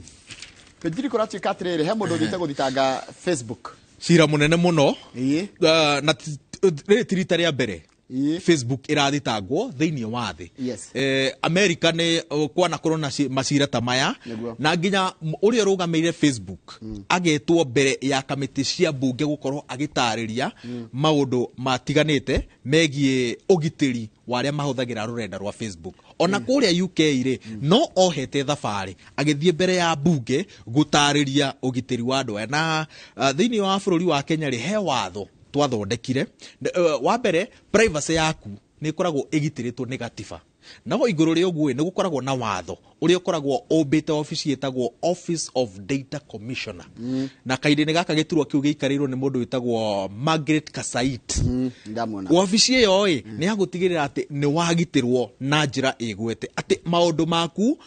Page 3 kũratuĩka atĩrĩrĩ, he mũndũ ũthiĩte gũthitanga Facebook. Cira mũnene mũno. Na rĩrĩ ti rita rĩa mbere Facebook ĩrathitangwo thĩinĩ wa thĩ. America nĩ kwanakorwo na macira ta maya, na nginya ũrĩa ũrũgamĩrĩire Facebook agetwo mbere ya kamĩtĩ cia mbunge gũkorwo agĩtarĩria maũndũ matiganĩte megiĩ ũgitĩri wa arĩa mahũthagĩra rũrenda rwa Facebook. Ona kũrĩa UK rĩ, no ohete thabarĩ agĩthiĩ mbere ya mbunge gũtarĩria ũgitĩri wa andũ aya. Na thĩinĩ wa bũrũri wa Kenya rĩ, he watho twathondekire. Wa mbere, privacy yaku nĩ ĩkoragwo ĩgitĩrĩtwo nĩ gatiba. No igũrũ rĩa ũguo nĩ gũkoragwo na watho ũrĩa ũkoragwo ũmbĩte obici ĩtagwo Office of Data Commissioner. Na kahinda-inĩ gaka gĩturwa kĩu gĩikarĩirwo nĩ mũndũ wĩtagwo Margaret Kasait. Wabici ĩyo ĩ nĩ ya gũtigĩrĩra atĩ nĩ wagitĩrwo na njĩra ĩgwete, atĩ maũndũ maku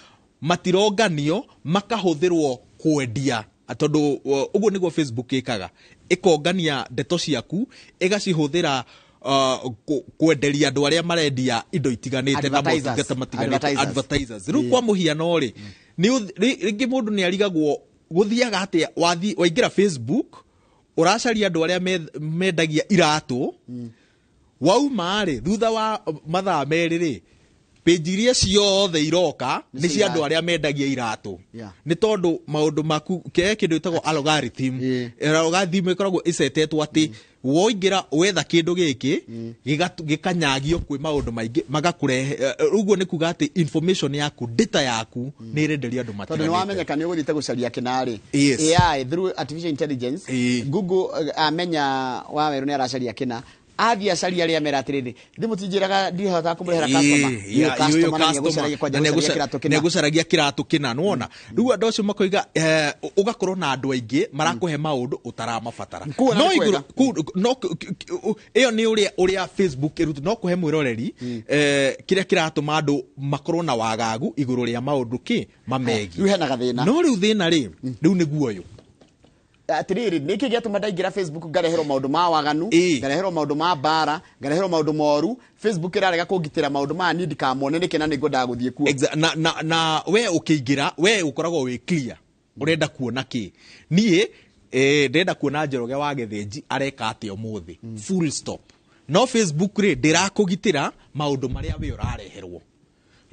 matironganio makahũthĩrwo kwendia, tondũ ũguo nĩguo Facebook ĩkaga, ĩkongania ndeto ciaku ĩgacihũthĩra kwenderia andũ arĩa marendia indo itiganĩte na motungata matiganĩte, advertisers. Rĩu kwa mũhiano rĩ, rĩngĩ mũndũ nĩ arigagwo gũthiaga atĩa waingĩra Facebook ũracaria andũ arĩa mendagia iratũ, wauma rĩ, thutha wa mathaa merĩ rĩ, page iria ciothe iroka nĩ cia andũ arĩa mendagia iratũ. Nĩ tondũ maũndũ maku ke kĩndũ gĩtagwo algorithm. Algorithm ĩkoragwo ĩcetetwo atĩ woingĩra wetha kĩndũ gĩkĩ gĩkanyagio kwĩ maũndũ maingĩ magakũrehe. Ũguo nĩ kuga atĩ information yaku, data yaku nĩ ĩrenderio andũ matiganĩte. Tondũ nĩ wamenyeka nĩ ũgũthiĩte gũcaria kĩna rĩ, AI through artificial intelligence, Google amenya Wawerũ nĩ aracaria kĩna, athiĩ acaria arĩa mera atĩrĩrĩ, thimũ tinjĩraga ndihotaga kũmũrehera customer. Ũyũ customer na nĩegũcaragia kĩratũ kĩna, nĩwona. Rĩu andũ acio makoiga ũgakorwo na andũ aingĩ marakũhe maũndũ ũtaramabatara. No igũrũ no ĩyo nĩ ũrĩa Facebook ĩrutĩte, no kũhe mwĩroreri kĩrĩa kĩratũma andũ makorwo na wagagu igũrũ rĩa maũndũ kĩ mamegiĩ. Rĩu hena gathĩna. No rĩu thĩna rĩ, rĩu nĩguo ũyũ. Atĩrĩrĩ, nĩkĩ gĩatũma ndaingĩra Facebook ngareherwo maũndũ ma waganu, ngareherwo maũndũ ma mbara, ngareherwo maũndũ moru? Facebook ĩrarega kũngitĩra maũndũ maya niĩ ndikamone nĩkĩ na nĩngwendaga gũthiĩ kuo. Na we ũkĩingĩra, we ũkoragwo wĩ clear ũrenda kuona kĩ. Niĩ ndĩrenda kuona Njoroge wa Gĩthĩnji areka atĩa ũmũthĩ, full stop. No Facebook rĩ, ndĩrakũgitĩra maũndũ marĩa we ũrareherwo.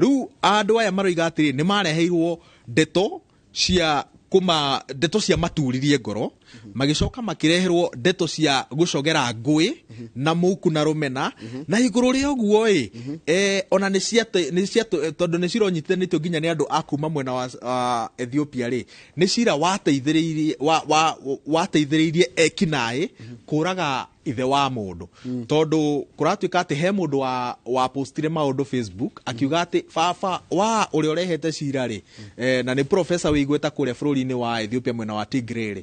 Rĩu andũ aya maroiga atĩrĩ, nĩ mareheirwo ndeto cia kuma ndeto cia maturirie ngoro, magĩcoka makĩreherwo ndeto cia gũcogera ngũĩ na mũku na rũmena, na igũrũ rĩa ũguo ĩ, ona nĩ cia tondũ nĩ cironyitithanĩtio nginya nĩ andũ a kuma mwena wa Ethiopia rĩ, nĩ cira wateithĩrĩirie ekinaĩ kũraga ithe wa mũndũ. Tondũ kũratuĩka atĩ he mũndũ wa postire maũndũ Facebook akiuga atĩ baba wa ũrĩa ũrehete cira rĩ, na nĩ professor wĩ igweta kũrĩa bũrũri-inĩ wa Ethiopia mwena wa Tigray rĩ,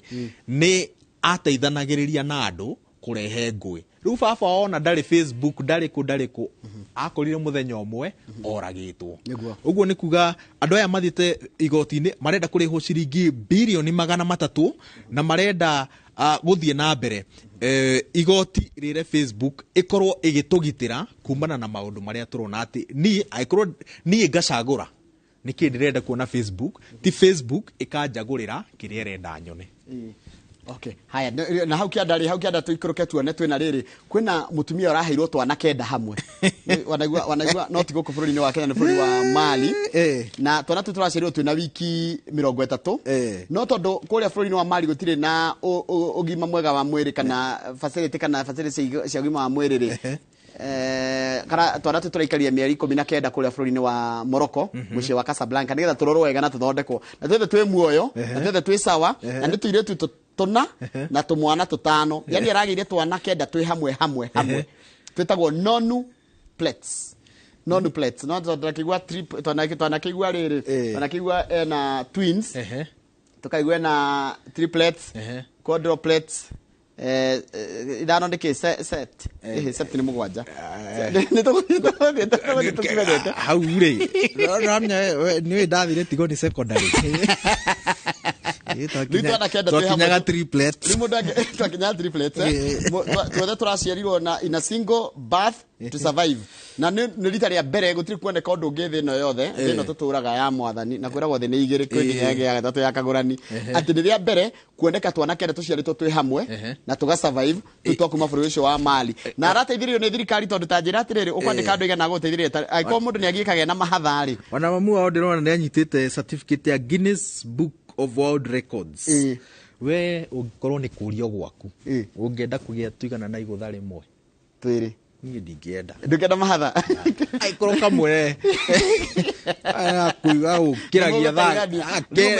nĩ ateithanagĩrĩria na andũ kũrehe ngũĩ. Rĩu baba ona ndarĩ Facebook, ndarĩ kũ, akorire mũthenya ũmwe oragĩtwo. Ũguo nĩ kuga andũ aya mathiĩte igoti-inĩ marenda kũrĩhwo ciringi birioni 300 na marenda gũthiĩ na mbere igoti rĩre Facebook ĩkorwo ĩgĩtũgitĩra kumana na maũndũ marĩa tũrona atĩ niĩ angĩkorwo niĩ ngacagũra nĩkĩ ndĩrenda kuona Facebook, ti Facebook ĩkanjagũrĩra kĩrĩa ĩrenda nyone. Okay. Haya, na hau kĩanda rĩ, hau kĩanda tũikũrũke tuone twĩna rĩrĩ, kwĩna mũtumia ũraheirwo twana 9 hamwe. Wanaigua no ti gũkũ bũrũri-inĩ wa Kenya, nĩ bũrũri wa Mali. Na twana tũtũ tũraciarirwo twĩna wiki 30. No tondũ kũrĩa bũrũri-inĩ wa Mali gũtirĩ na ũgima mwega wa mwĩrĩ kana facility cia ũgima wa mwĩrĩ rĩ, kana twana tũtũ tũraikaria mĩeri 19 kũrĩa bũrũri-inĩ wa Morocco, mũciĩ wa Casablanca, nĩgetha tũrorwo wega na tũthondekwo. Na twethe twĩ muoyo, na twethe twĩ sawa, na nĩ tũirĩtu tũna na tũmwana 5. Yani aragĩire twana 9 twĩ hamwe. Twĩtagwo nonu plates. Nonu plates. No twanakĩigua trip, twanakĩigua rĩrĩ, twanakĩigua ena twins, tukaigua ena triplets, Quadruplets ithano nĩ kĩ set. Set nĩ mũgwanja. Nĩ tũgũthiĩ tũkimenyete. Hau rĩ, ũramenya nĩ ndathire Tigoni Secondary. Rĩu twana kenda twĩ hamwe. Twakinyaga triplets. Rĩu mũndũ twakinyaga triplets, eh. Tuothe tũraciarirwo na in a single birth to survive, na nĩ rita rĩa mbere gũtirĩ kuoneka ũndũ ũngĩ thĩ ĩno yothe, thĩ ĩno tũtũraga ya mwathani na kwĩragwo thĩ nĩ igĩrĩ, kwĩ nginya ĩngĩ ya gatatũ ya kagũrani, atĩ nĩ rĩa mbere kuoneka twana kenda tũciarĩtwo twĩ hamwe na tũga survive tũ twa kuma bũrũri ũcio wa Mali, na arateithĩrĩrio nĩ thirikari, tondũ ta njĩra atĩrĩrĩ, ũkwandĩka andũ aigana gũteithĩrĩria angĩkorwo mũndũ nĩ agiĩkagĩa na mahatha rĩ? Ona mamu wao ndĩrona nĩ anyitĩte certificate ya Guinness Book of World Records. We ũngĩkorwo nĩ kũrio gwaku, ũngĩenda kũgĩa tũigana na igũtha rĩmwe? Twĩrĩ. Niĩ ndingĩenda. Ndũngĩenda mahatha? Angĩkorwo kamwe gagũkĩragia thaa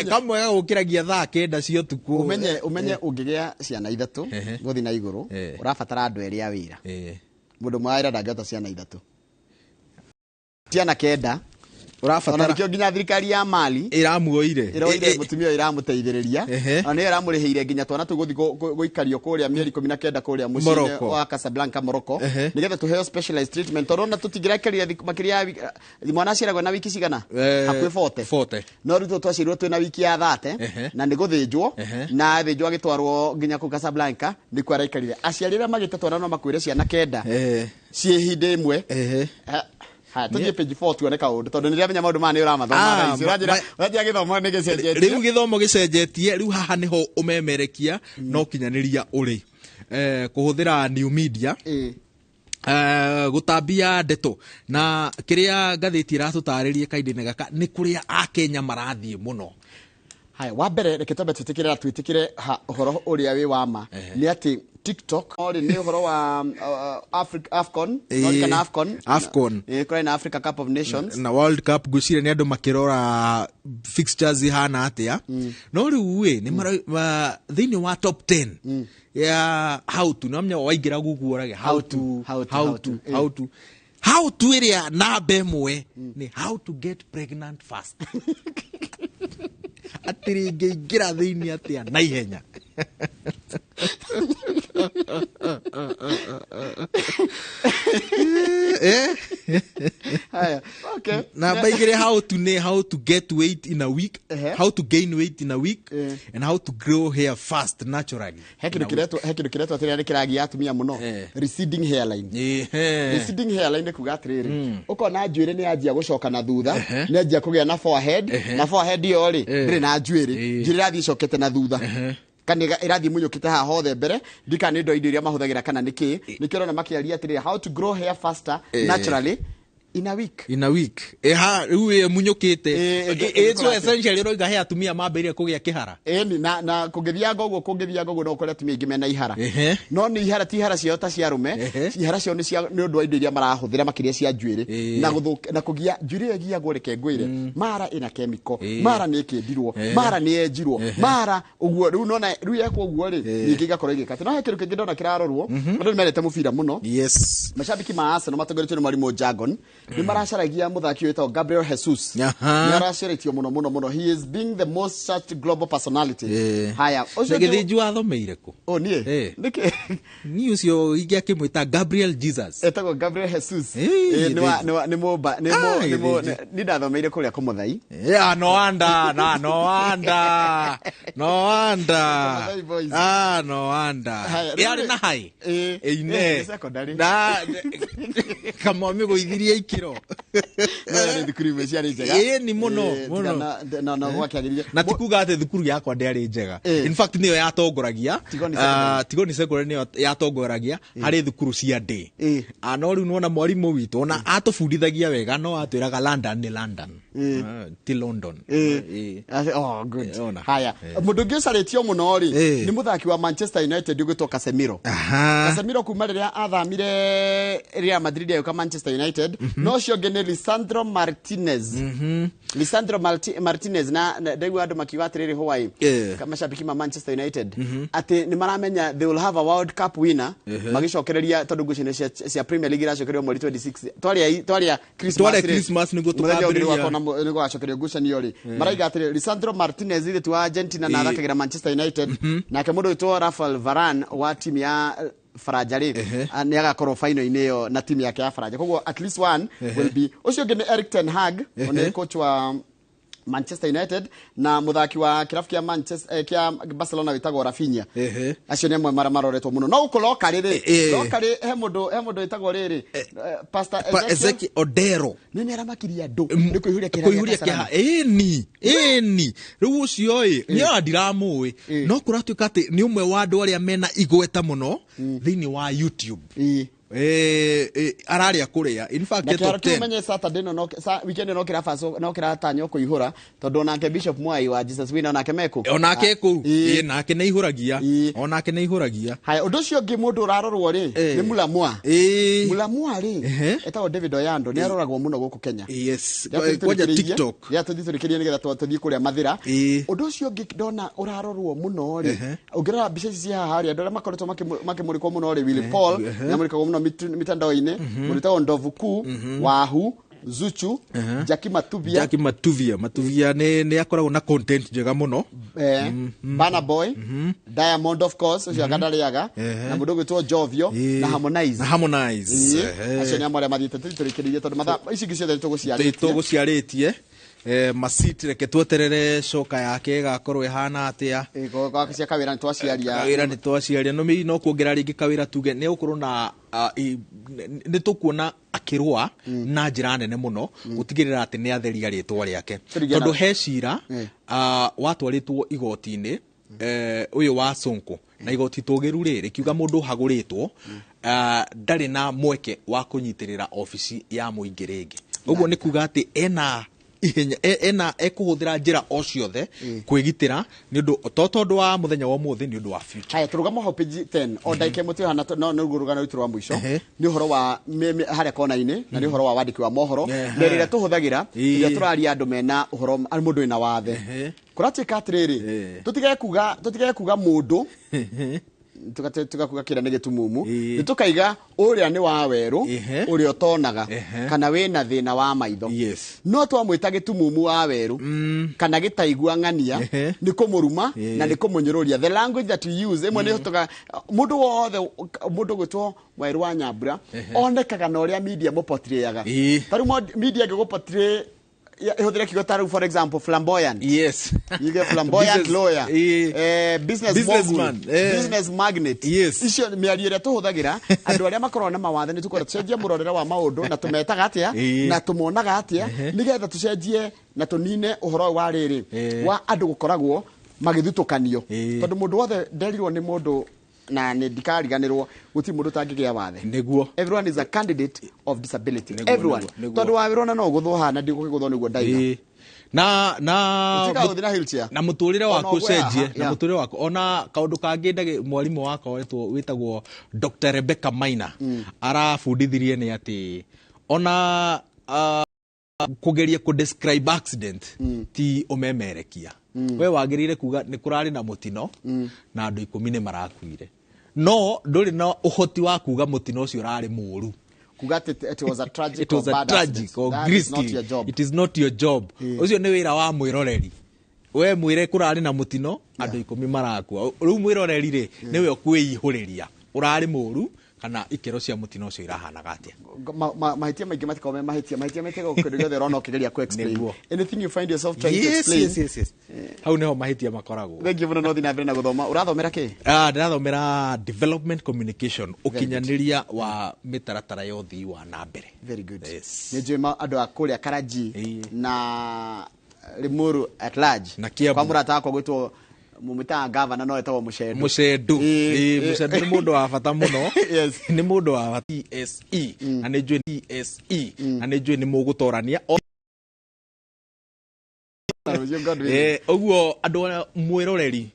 kamwe gagũkĩragia thaa 9 cia ũtukũ. Ũmenye ũngĩgĩa ciana ithatũ gũthiĩ na igũrũ, ũrabatara andũ erĩ a wĩra. Mũndũ ũmwe wa wĩra ndangĩhota ciana ithatũ, ciana kenda. Ũrabatara Ona nĩkĩo nginya thirikari ya Mali ĩramuoire. Ĩroire mũtumia ũyũ, ĩramũteithĩrĩria, ona nĩyo ĩramũrĩhĩire nginya twana tũu gũthiĩ gũikario kũrĩa mĩeri 19 kũrĩa mũciĩ-inĩ Morocco. wa Casablanca, Morocco, nĩgetha tũheo specialized treatment, tondũ ona tũtingĩrekereria makĩria ya mwana aciaragwo na wiki cigana? Hakuhĩ 40. 40. No rĩu twaciarirwo twĩna wiki ya 30 na nĩ gũthĩnjwo, na thĩnjwo agĩtwarwo nginya kũu Casablanca nĩkuo araikarire. Aciari arĩa magĩte twana no makuĩre ciana kenda ciĩ hĩndĩ ĩmwe. Haya, tũthiĩ page 4 tuone kaũndũ, tondũ nĩ ndĩramenya maũndũ maya nĩ ũramathoma thaa ici. Ũranjĩra gĩthomo nĩ gĩcenjetie. Rĩu gĩthomo gĩcenjetie. Rĩu haha nĩho ũmemerekia no kinyanĩria ũrĩ kũhũthĩra new media, gũtambia ndeto, na kĩrĩa ngathĩti ĩratũtarĩria kahinda-inĩ gaka nĩ kũrĩa Akenya marathiĩ mũno. Haya, wa mbere reke twambe twĩtĩkĩre na twĩtĩkĩre ũhoro ũrĩa wĩ wa ma nĩ atĩ TikTok rĩ nĩ ũhoro wa AFCON. Kana AFCON. AFCON. Kũrĩ na Africa Cup of Nations. Na World Cup, ngwĩciria nĩ andũ makĩrora fixtures ihana atĩa. No rĩu ĩ nĩ thĩinĩ wa top 10 ya how to, nĩwamenya waingĩra Google ũrage how to, how to, how how to, to, how to, how to, ĩrĩa namba ĩmwe nĩ how to get pregnant fast, atĩ rĩngĩingĩra thĩinĩ atĩa na ihenya. Haya, okay. Namba igĩrĩ how to nĩ how to get weight in a week, how to gain weight in a week, and how to grow hair fast naturally. He kĩndũ kĩretwo, he kĩndũ kĩretwo atĩrĩrĩ, nĩ kĩragia atumia mũno, receding hairline. Receding hairline nĩ kuga atĩrĩrĩ, ũkona njuĩrĩ nĩ yanjia gũcoka na thutha, nĩ yanjia kũgĩa na forehead, na forehead ĩyo rĩ ndĩrĩ na njuĩrĩ, njuĩrĩ ĩrathiĩ ĩcokete na thutha kana ĩrathiĩ mũnyũkĩte haha hothe mbere. Ndikana nĩ indo iria mahũthagĩra kana nĩ kĩ, nĩkĩo ũrona makĩaria atĩrĩrĩ, how to grow hair faster naturally in a week. In a week. Ha rĩu ĩ munyũkĩte. So ĩngĩkora atĩa? Essentially ũroiga he atumia mambĩrĩria kũgĩa kĩhara. Ĩni, na kũngĩthianga ũguo, kũngĩthianga ũguo, no ũkore atumia aingĩ mena ihara, no nĩ ihara, ti ihara ciao ta cia arũme. Ihara ciao nĩ cia nĩ ũndũ wa indo iria marahũthĩra makĩria cia njuĩrĩ na gũthũk na kũgia njuĩrĩ ĩyo ĩgiagwo. Reke ngwĩre, mara ĩna chemical, mara nĩ ĩkĩndirwo, mara nĩ yenjirwo, mara ũguo. Rĩu nona rĩu yekwo ũguo rĩ, ningĩ igakorwo igĩka atĩ no he kĩndũ kĩngĩ ndona kĩrarorwo. Andũ nĩ mendete mũbira mũno. Macambĩki ma Arsenal matongoretio nĩ mwarimũ Jargon nĩ maracaragia mũthaki ũyũ wĩtagwo Gabriel Jesus. Nĩ aracarĩtio mũno mũno mũno. He is being the most searched global personality. Haya, ũcio Na gĩthĩnji wathomeire kũ? O niĩ? Nĩkĩ? Niĩ ũcio ingĩakĩmwĩta Gabriel Jesus. Etagwo Gabriel Jesus. Nĩ wa nĩ wa nĩ mũmba nĩ mũ nĩ mũ Gĩthĩnji. Nĩ ndathomeire kũrĩa kũmũthai. Yeah, no wonder, na no wonder. No wonder. Kũmũthai boys. Ah, no wonder. Haya, Yarĩ na hai. Ine. Nĩ secondary. Na kamwami gũithirie ikĩro. No yarĩ thukuru imwe ciarĩ njega. Ĩĩ, ni mũno, mũno. Tiga na gwakĩagĩrire. Na ti kuga atĩ thukuru yakwa ndĩarĩ njega. In fact nĩyo yatongoragia. Tigoni Ah, Tigoni Secondary nĩyo yatongoragia harĩ thukuru cia ndĩ. Ah, no rĩu nĩwona mwarimũ witũ ona atũbundithagia wega, no atwĩraga London nĩ London. Ah, ti London. Oh, good. Ona. Haya, mũndũ ũngĩ ũcarĩtio mũno rĩ nĩ mũthaki wa Manchester United ũgwĩtwo Casemiro. Casemiro kuma rĩrĩa athamire Real Madrid agĩũka Manchester United. No ũcio ũngĩ nĩ Lisandro Martinez. Lisandro Martinez na ndaigua andũ makiuga atĩrĩrĩ Hawaii, macambĩki ma Manchester United, atĩ nĩ maramenya they will have a World Cup winner magĩcokereria, tondũ ngucanio cia Premier League iracokererio mweri 26 twarĩa Christmas. Twarĩa rĩ, Christmas nĩguo mũthenya ũngĩ tũkambĩrĩria. nĩgũgakorwo nĩgũgacokerio ngucanio rĩ, maraiga atĩrĩ Lisandro Martinez ithe ti wa Argentina na athakagĩra Manchester United, nake mũndũ wĩtwo Rafael Varane wa timu ya Faranja rĩ, nĩ agakorwo final-inĩ ĩyo na timu yake ya Faranja. Koguo at least one will be. Ũcio ũngĩ nĩ Eric ten Hag, nĩ coach wa Manchester United, na mũthaki wa kĩrabu kĩa Manchester, kĩa Barcelona wĩtagwo Rafinha. Acio nĩ amwe marĩa maroretwo mũno. No gũkũ locally rĩ, locally he mũndũ wĩtagwo rĩrĩ, Pastor Pa Ezekiel. Ezekiel Odero. Nĩ aramakirie andũ nĩ kũihũria kĩhara gĩa Kũihũria Kasarani. kĩha. Ĩni rĩu ũcio ĩ niĩ ona ndiramũĩ, no kũratuĩka atĩ nĩ ũmwe wa andũ arĩa mena igweta mũno thĩinĩ wa YouTube. Ararĩa kũrĩa, in fact Na e kĩharo top kĩu 10. ũmenye Saturday ĩno weekend ĩno no kĩratanywo kũihũra, tondũ onake Bishop Mwai wa Jesus Winner onake mekũ. Onake kũu. Ĩĩ. Ĩ, nake nĩ aihũragia, onake nĩ aihũragia. Haya, ũndũ ũcio ũngĩ mũndũ ũrarorwo rĩ nĩ Mulamwa. Mulamwa rĩ, etagwo David Oyando, nĩ aroragwo mũno gũkũ Kenya. Yes. Rĩrĩa Kwanja tũrĩkĩrĩirie- TikTok. rĩrĩa tũthiĩ tũrĩkĩrie nĩgetha tũthiĩ kũrĩa Mathĩra. Ũndũ ũcio ũngĩ ndona ũrarorwo mũno rĩ, ũngĩrora mbica ici ciĩ haha rĩ, andũ arĩa makoretwo makĩmũrĩkwo mũno rĩ, Willy Paul nĩamũrĩkagwo mũno mitandao-inĩ, mũndũ wĩtagwo Ndovu Kuu, Wahu Zuchu, Jackie Matubia. Jackie Matubia nĩ akoragwo na content njega mũno. Burna Boy, Diamond of course, ũcio anga ndarĩaga, na mũndũ ũgwĩtwo Jovio na Harmonize. Na Harmonize. Acio nĩ amwe arĩa mathiĩte. Tũthiĩ tũrĩkĩrĩrie tondũ mathaa ici ingĩ ciothe nĩ tũgũciarĩtie. Tũgũciarĩtie. Masit, reke tweterere coka yake ĩgakorwo ĩhana atĩa. Cia kawĩra nĩ twaciaria. Kawĩra nĩ twaciaria. No kuongerera rĩngĩ kawĩra, tuge nĩ gũkorwo na nĩ tũkuona akĩrũa na njĩra nene mũno gũtigĩrĩra atĩ nĩ atheria rĩtwa rĩake, Tũrigie tondũ he cira watwarĩtwo igoti-inĩ, ũyũ wa Sonko, na igoti tũgĩru rĩ rĩkiuga mũndũ ũhagũrĩtwo ndarĩ na mweke wa kũnyitĩrĩra obici ya mũingĩ rĩngĩ. Ũguo nĩ kuga atĩ ena ihenya, ena ekũhũthĩra njĩra o ciothe kwĩgitĩra, nĩ ũndũ to tondũ wa mũthenya wa ũmũthĩ, nĩ ũndũ wa future. Haya, tũrũgamo hau page 10 o ndagĩka ĩmwe twĩhana, no nĩguo rũgano rwitũ rwa mũico nĩ ũhoro wa harĩa kona-inĩ, na nĩ ũhoro wa wandĩki wa mohoro na ĩrĩa tũhũthagĩra rĩrĩa tũraria andũ mena ũhoro, mũndũ wĩna wathe. Kũratuĩka atĩrĩrĩ, tũtigage kuga mũndũ tugakuga kĩrĩa nĩ gĩtumumu, nĩ tũkaiga ũrĩa nĩ wa werũ, ũrĩa ũtonaga kana wĩna thĩna wa maitho. No twamwĩta gĩtumumu, wa werũ kana gĩtaigua ng'ania, nĩ kũmũruma na nĩ kũmũnyũrũria. The language that we use ĩmwe nĩ tũga mũndũ wothe, mũndũ gwĩtwo Werũ wa Nyambura onekaga na ũrĩa media mũportrayaga. Ta rĩu media ĩngĩgũportray ĩhũthĩre kiugo ta rĩu, for example, flamboyant. You get flamboyant lawyer, business Businessman, mogul, business magnate. Icio mĩario ĩrĩa tũhũthagĩra andũ arĩa makoragwo na mawathe, nĩ tũkwenda tũcenjie mũrorere wa maũndũ na tũmetaga atĩa na tũmonaga atĩa, nĩgetha tũcenjie na tũnine ũhoro ũyũ wa rĩrĩ wa andũ gũkoragwo magĩthutũkanio, tondũ mũndũ wothe nderirwo nĩ mũndũ na nĩ ndikariganĩrwo, gũtirĩ mũndũ ũtangĩgĩa wathe. Everyone is a candidate of disability. Everyone. Nĩguo. Tondũ wawĩrwo na no ũgũthwo haha na ndigũkĩgũthwo nĩguo ndaiga. Na Ũtikaga gũthiĩ na wheelchair. Na mũtũrĩre Ona waku ũgwe haha, ũcenjie na mũtũrĩre waku. Ona kaũndũ kangĩ ndagĩ mwarimũ wakwa wĩtagwo Dr. Rebecca Maina arabundithirie nĩ atĩ ona kũgeria kũ describe accident ti ũmemerekia. We wagĩrĩire kuga nĩ kũrarĩ na mũtino na andũ 10 nĩ marakuire, no ndũrĩ na ũhoti wa kuga mũtino ũcio ũrarĩ mũũru. Kuga atĩ it was a tragic It was or a bad tragic accident. or That is not grisly. your job. It is not your job. Ũcio nĩ wĩra wa mwĩroreri. We mwĩre kũrarĩ na mũtino, andũ 10 marakua. Rĩu mwĩroreri rĩ nĩwe ũkwĩihũrĩria ũrarĩ mũũru kana ikĩro cia mũtino ũcio irahanaga atĩa. Mahĩtia maingĩ matikoragwo me mahĩtia. Mahĩtia mekagwo kĩndũ gĩothe ũrona ũkĩgeria ku explain. Anything you find yourself trying to explain. Yes. Hau nĩho mahĩtia makoragwo. Thank you mũno. No thiĩ na mbere na gũthoma. Ũrathomera kĩ? Ndĩrathomera development communication, ũkinyanĩria wa mĩtaratara ya ũthii wa na mbere. Very good. Yes. Nĩ njũĩ andũ a kũrĩa Karaji na Limuru at large. Na Kiambu. Kwa mũrata wakwa gwĩtwo, mũmwĩtaga gavana, no etagwo Mũcendu. Mũcendu. Ĩĩ, Mũcendu nĩ mũndũ wa bata mũno. Nĩ mũndũ wa bata. TSE na nĩ njũĩ TSE na nĩ njũĩ nĩ mũgũtorania. Rũciũ, God willing. Ũguo andũ arĩa mwĩroreri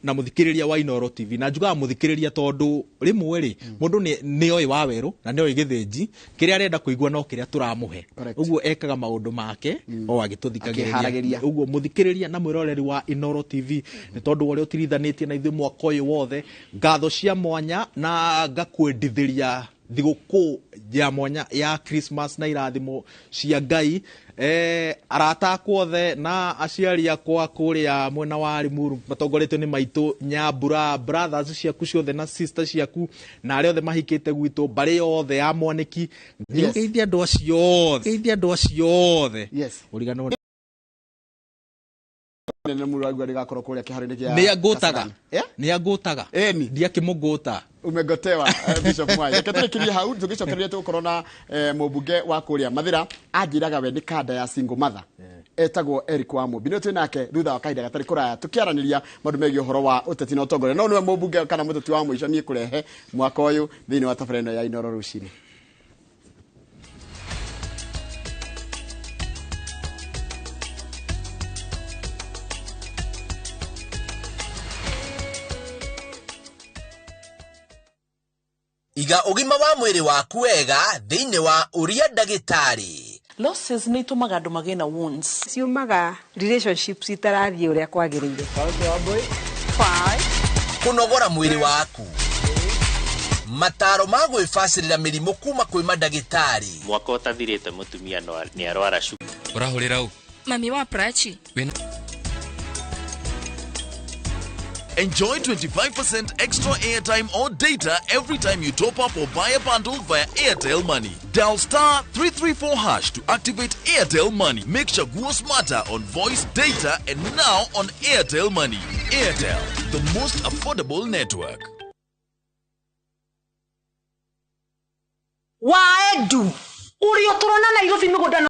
Na muthikiriria wa Inooro TV, na njugaga muthikiriria tondu rimwe ri mundu ni oĩ wa weru na ni oĩ githinji kiria arenda kuigua no kiria turamuhe, uguo ekaga maundu make o agituthikagiriria. Uguo muthikiriria na mwiroreri wa Inooro TV, ni tondu uria utirithanĩtie na ithuĩ mwaka ũyũ wothe, ngatho cia mwanya na ngakwendithĩria thigũkũ ya mwanya ya Christmas na irathimo cia Ngai. Arata akwa othe na aciari akwa kũrĩa mwena wa Limuru matongoretio nĩ maitũ Nyambura, brothers ciaku ciothe na sister ciaku na arĩa othe mahikĩte gwitũ, mbarĩ yothe ya Mwanĩki. Ngeithia andũ acio othe, ngeithia andũ acio othe. Ũriganĩrwo nĩ mũrũ rĩgakorwo kũrĩa kĩharo-inĩ kĩa nĩ angũtaga, ndiakĩmũngũta. Umegotewa Bishop Mwai. Reke tũrĩkĩrie hau, tũgĩcokereria tũgũkorwo na mũmbunge wa kũrĩa Mathĩra, anjĩraga we nĩ kanda ya single mother, etagwo Eric wa Mũmbi. Nĩwe twĩ nake thutha wa kahinda gatarĩ kũraya tũkĩaranĩria maũndũ megiĩ ũhoro wa ũteti na ũtongoria. No nĩwe mũmbunge kana mũteti wa mũico niĩ kũrehe mwaka ũyũ thĩinĩ wa tabarĩra ĩno ya Inooro rũcinĩ. Iga ũgima wa mwĩrĩ waku wega thĩinĩ wa ũria ndagĩtarĩ. Losses nĩ itũmaga andũ magĩe na wounds. Ciumaga relationships itarathiĩ ũrĩa kwagĩrĩire. Kũnogora mwĩrĩ waku, mataro ma gwĩbacĩrĩra mĩrimũ kuma kwĩ mandagĩtarĩ. Mwaka ũtathirĩte mũtumia nĩ arwara cukari. Ũrahũrĩra ũ? Mami wa Prachi. Enjoy 25% extra airtime or data every time you top up or buy a bundle via Airtel Money. Dial *334# to activate Airtel Money. Make Chaguo smarter on voice, data, and now on Airtel Money. Airtel, the most affordable network. Waedu, uri otorona Nairobi mĩgũnda.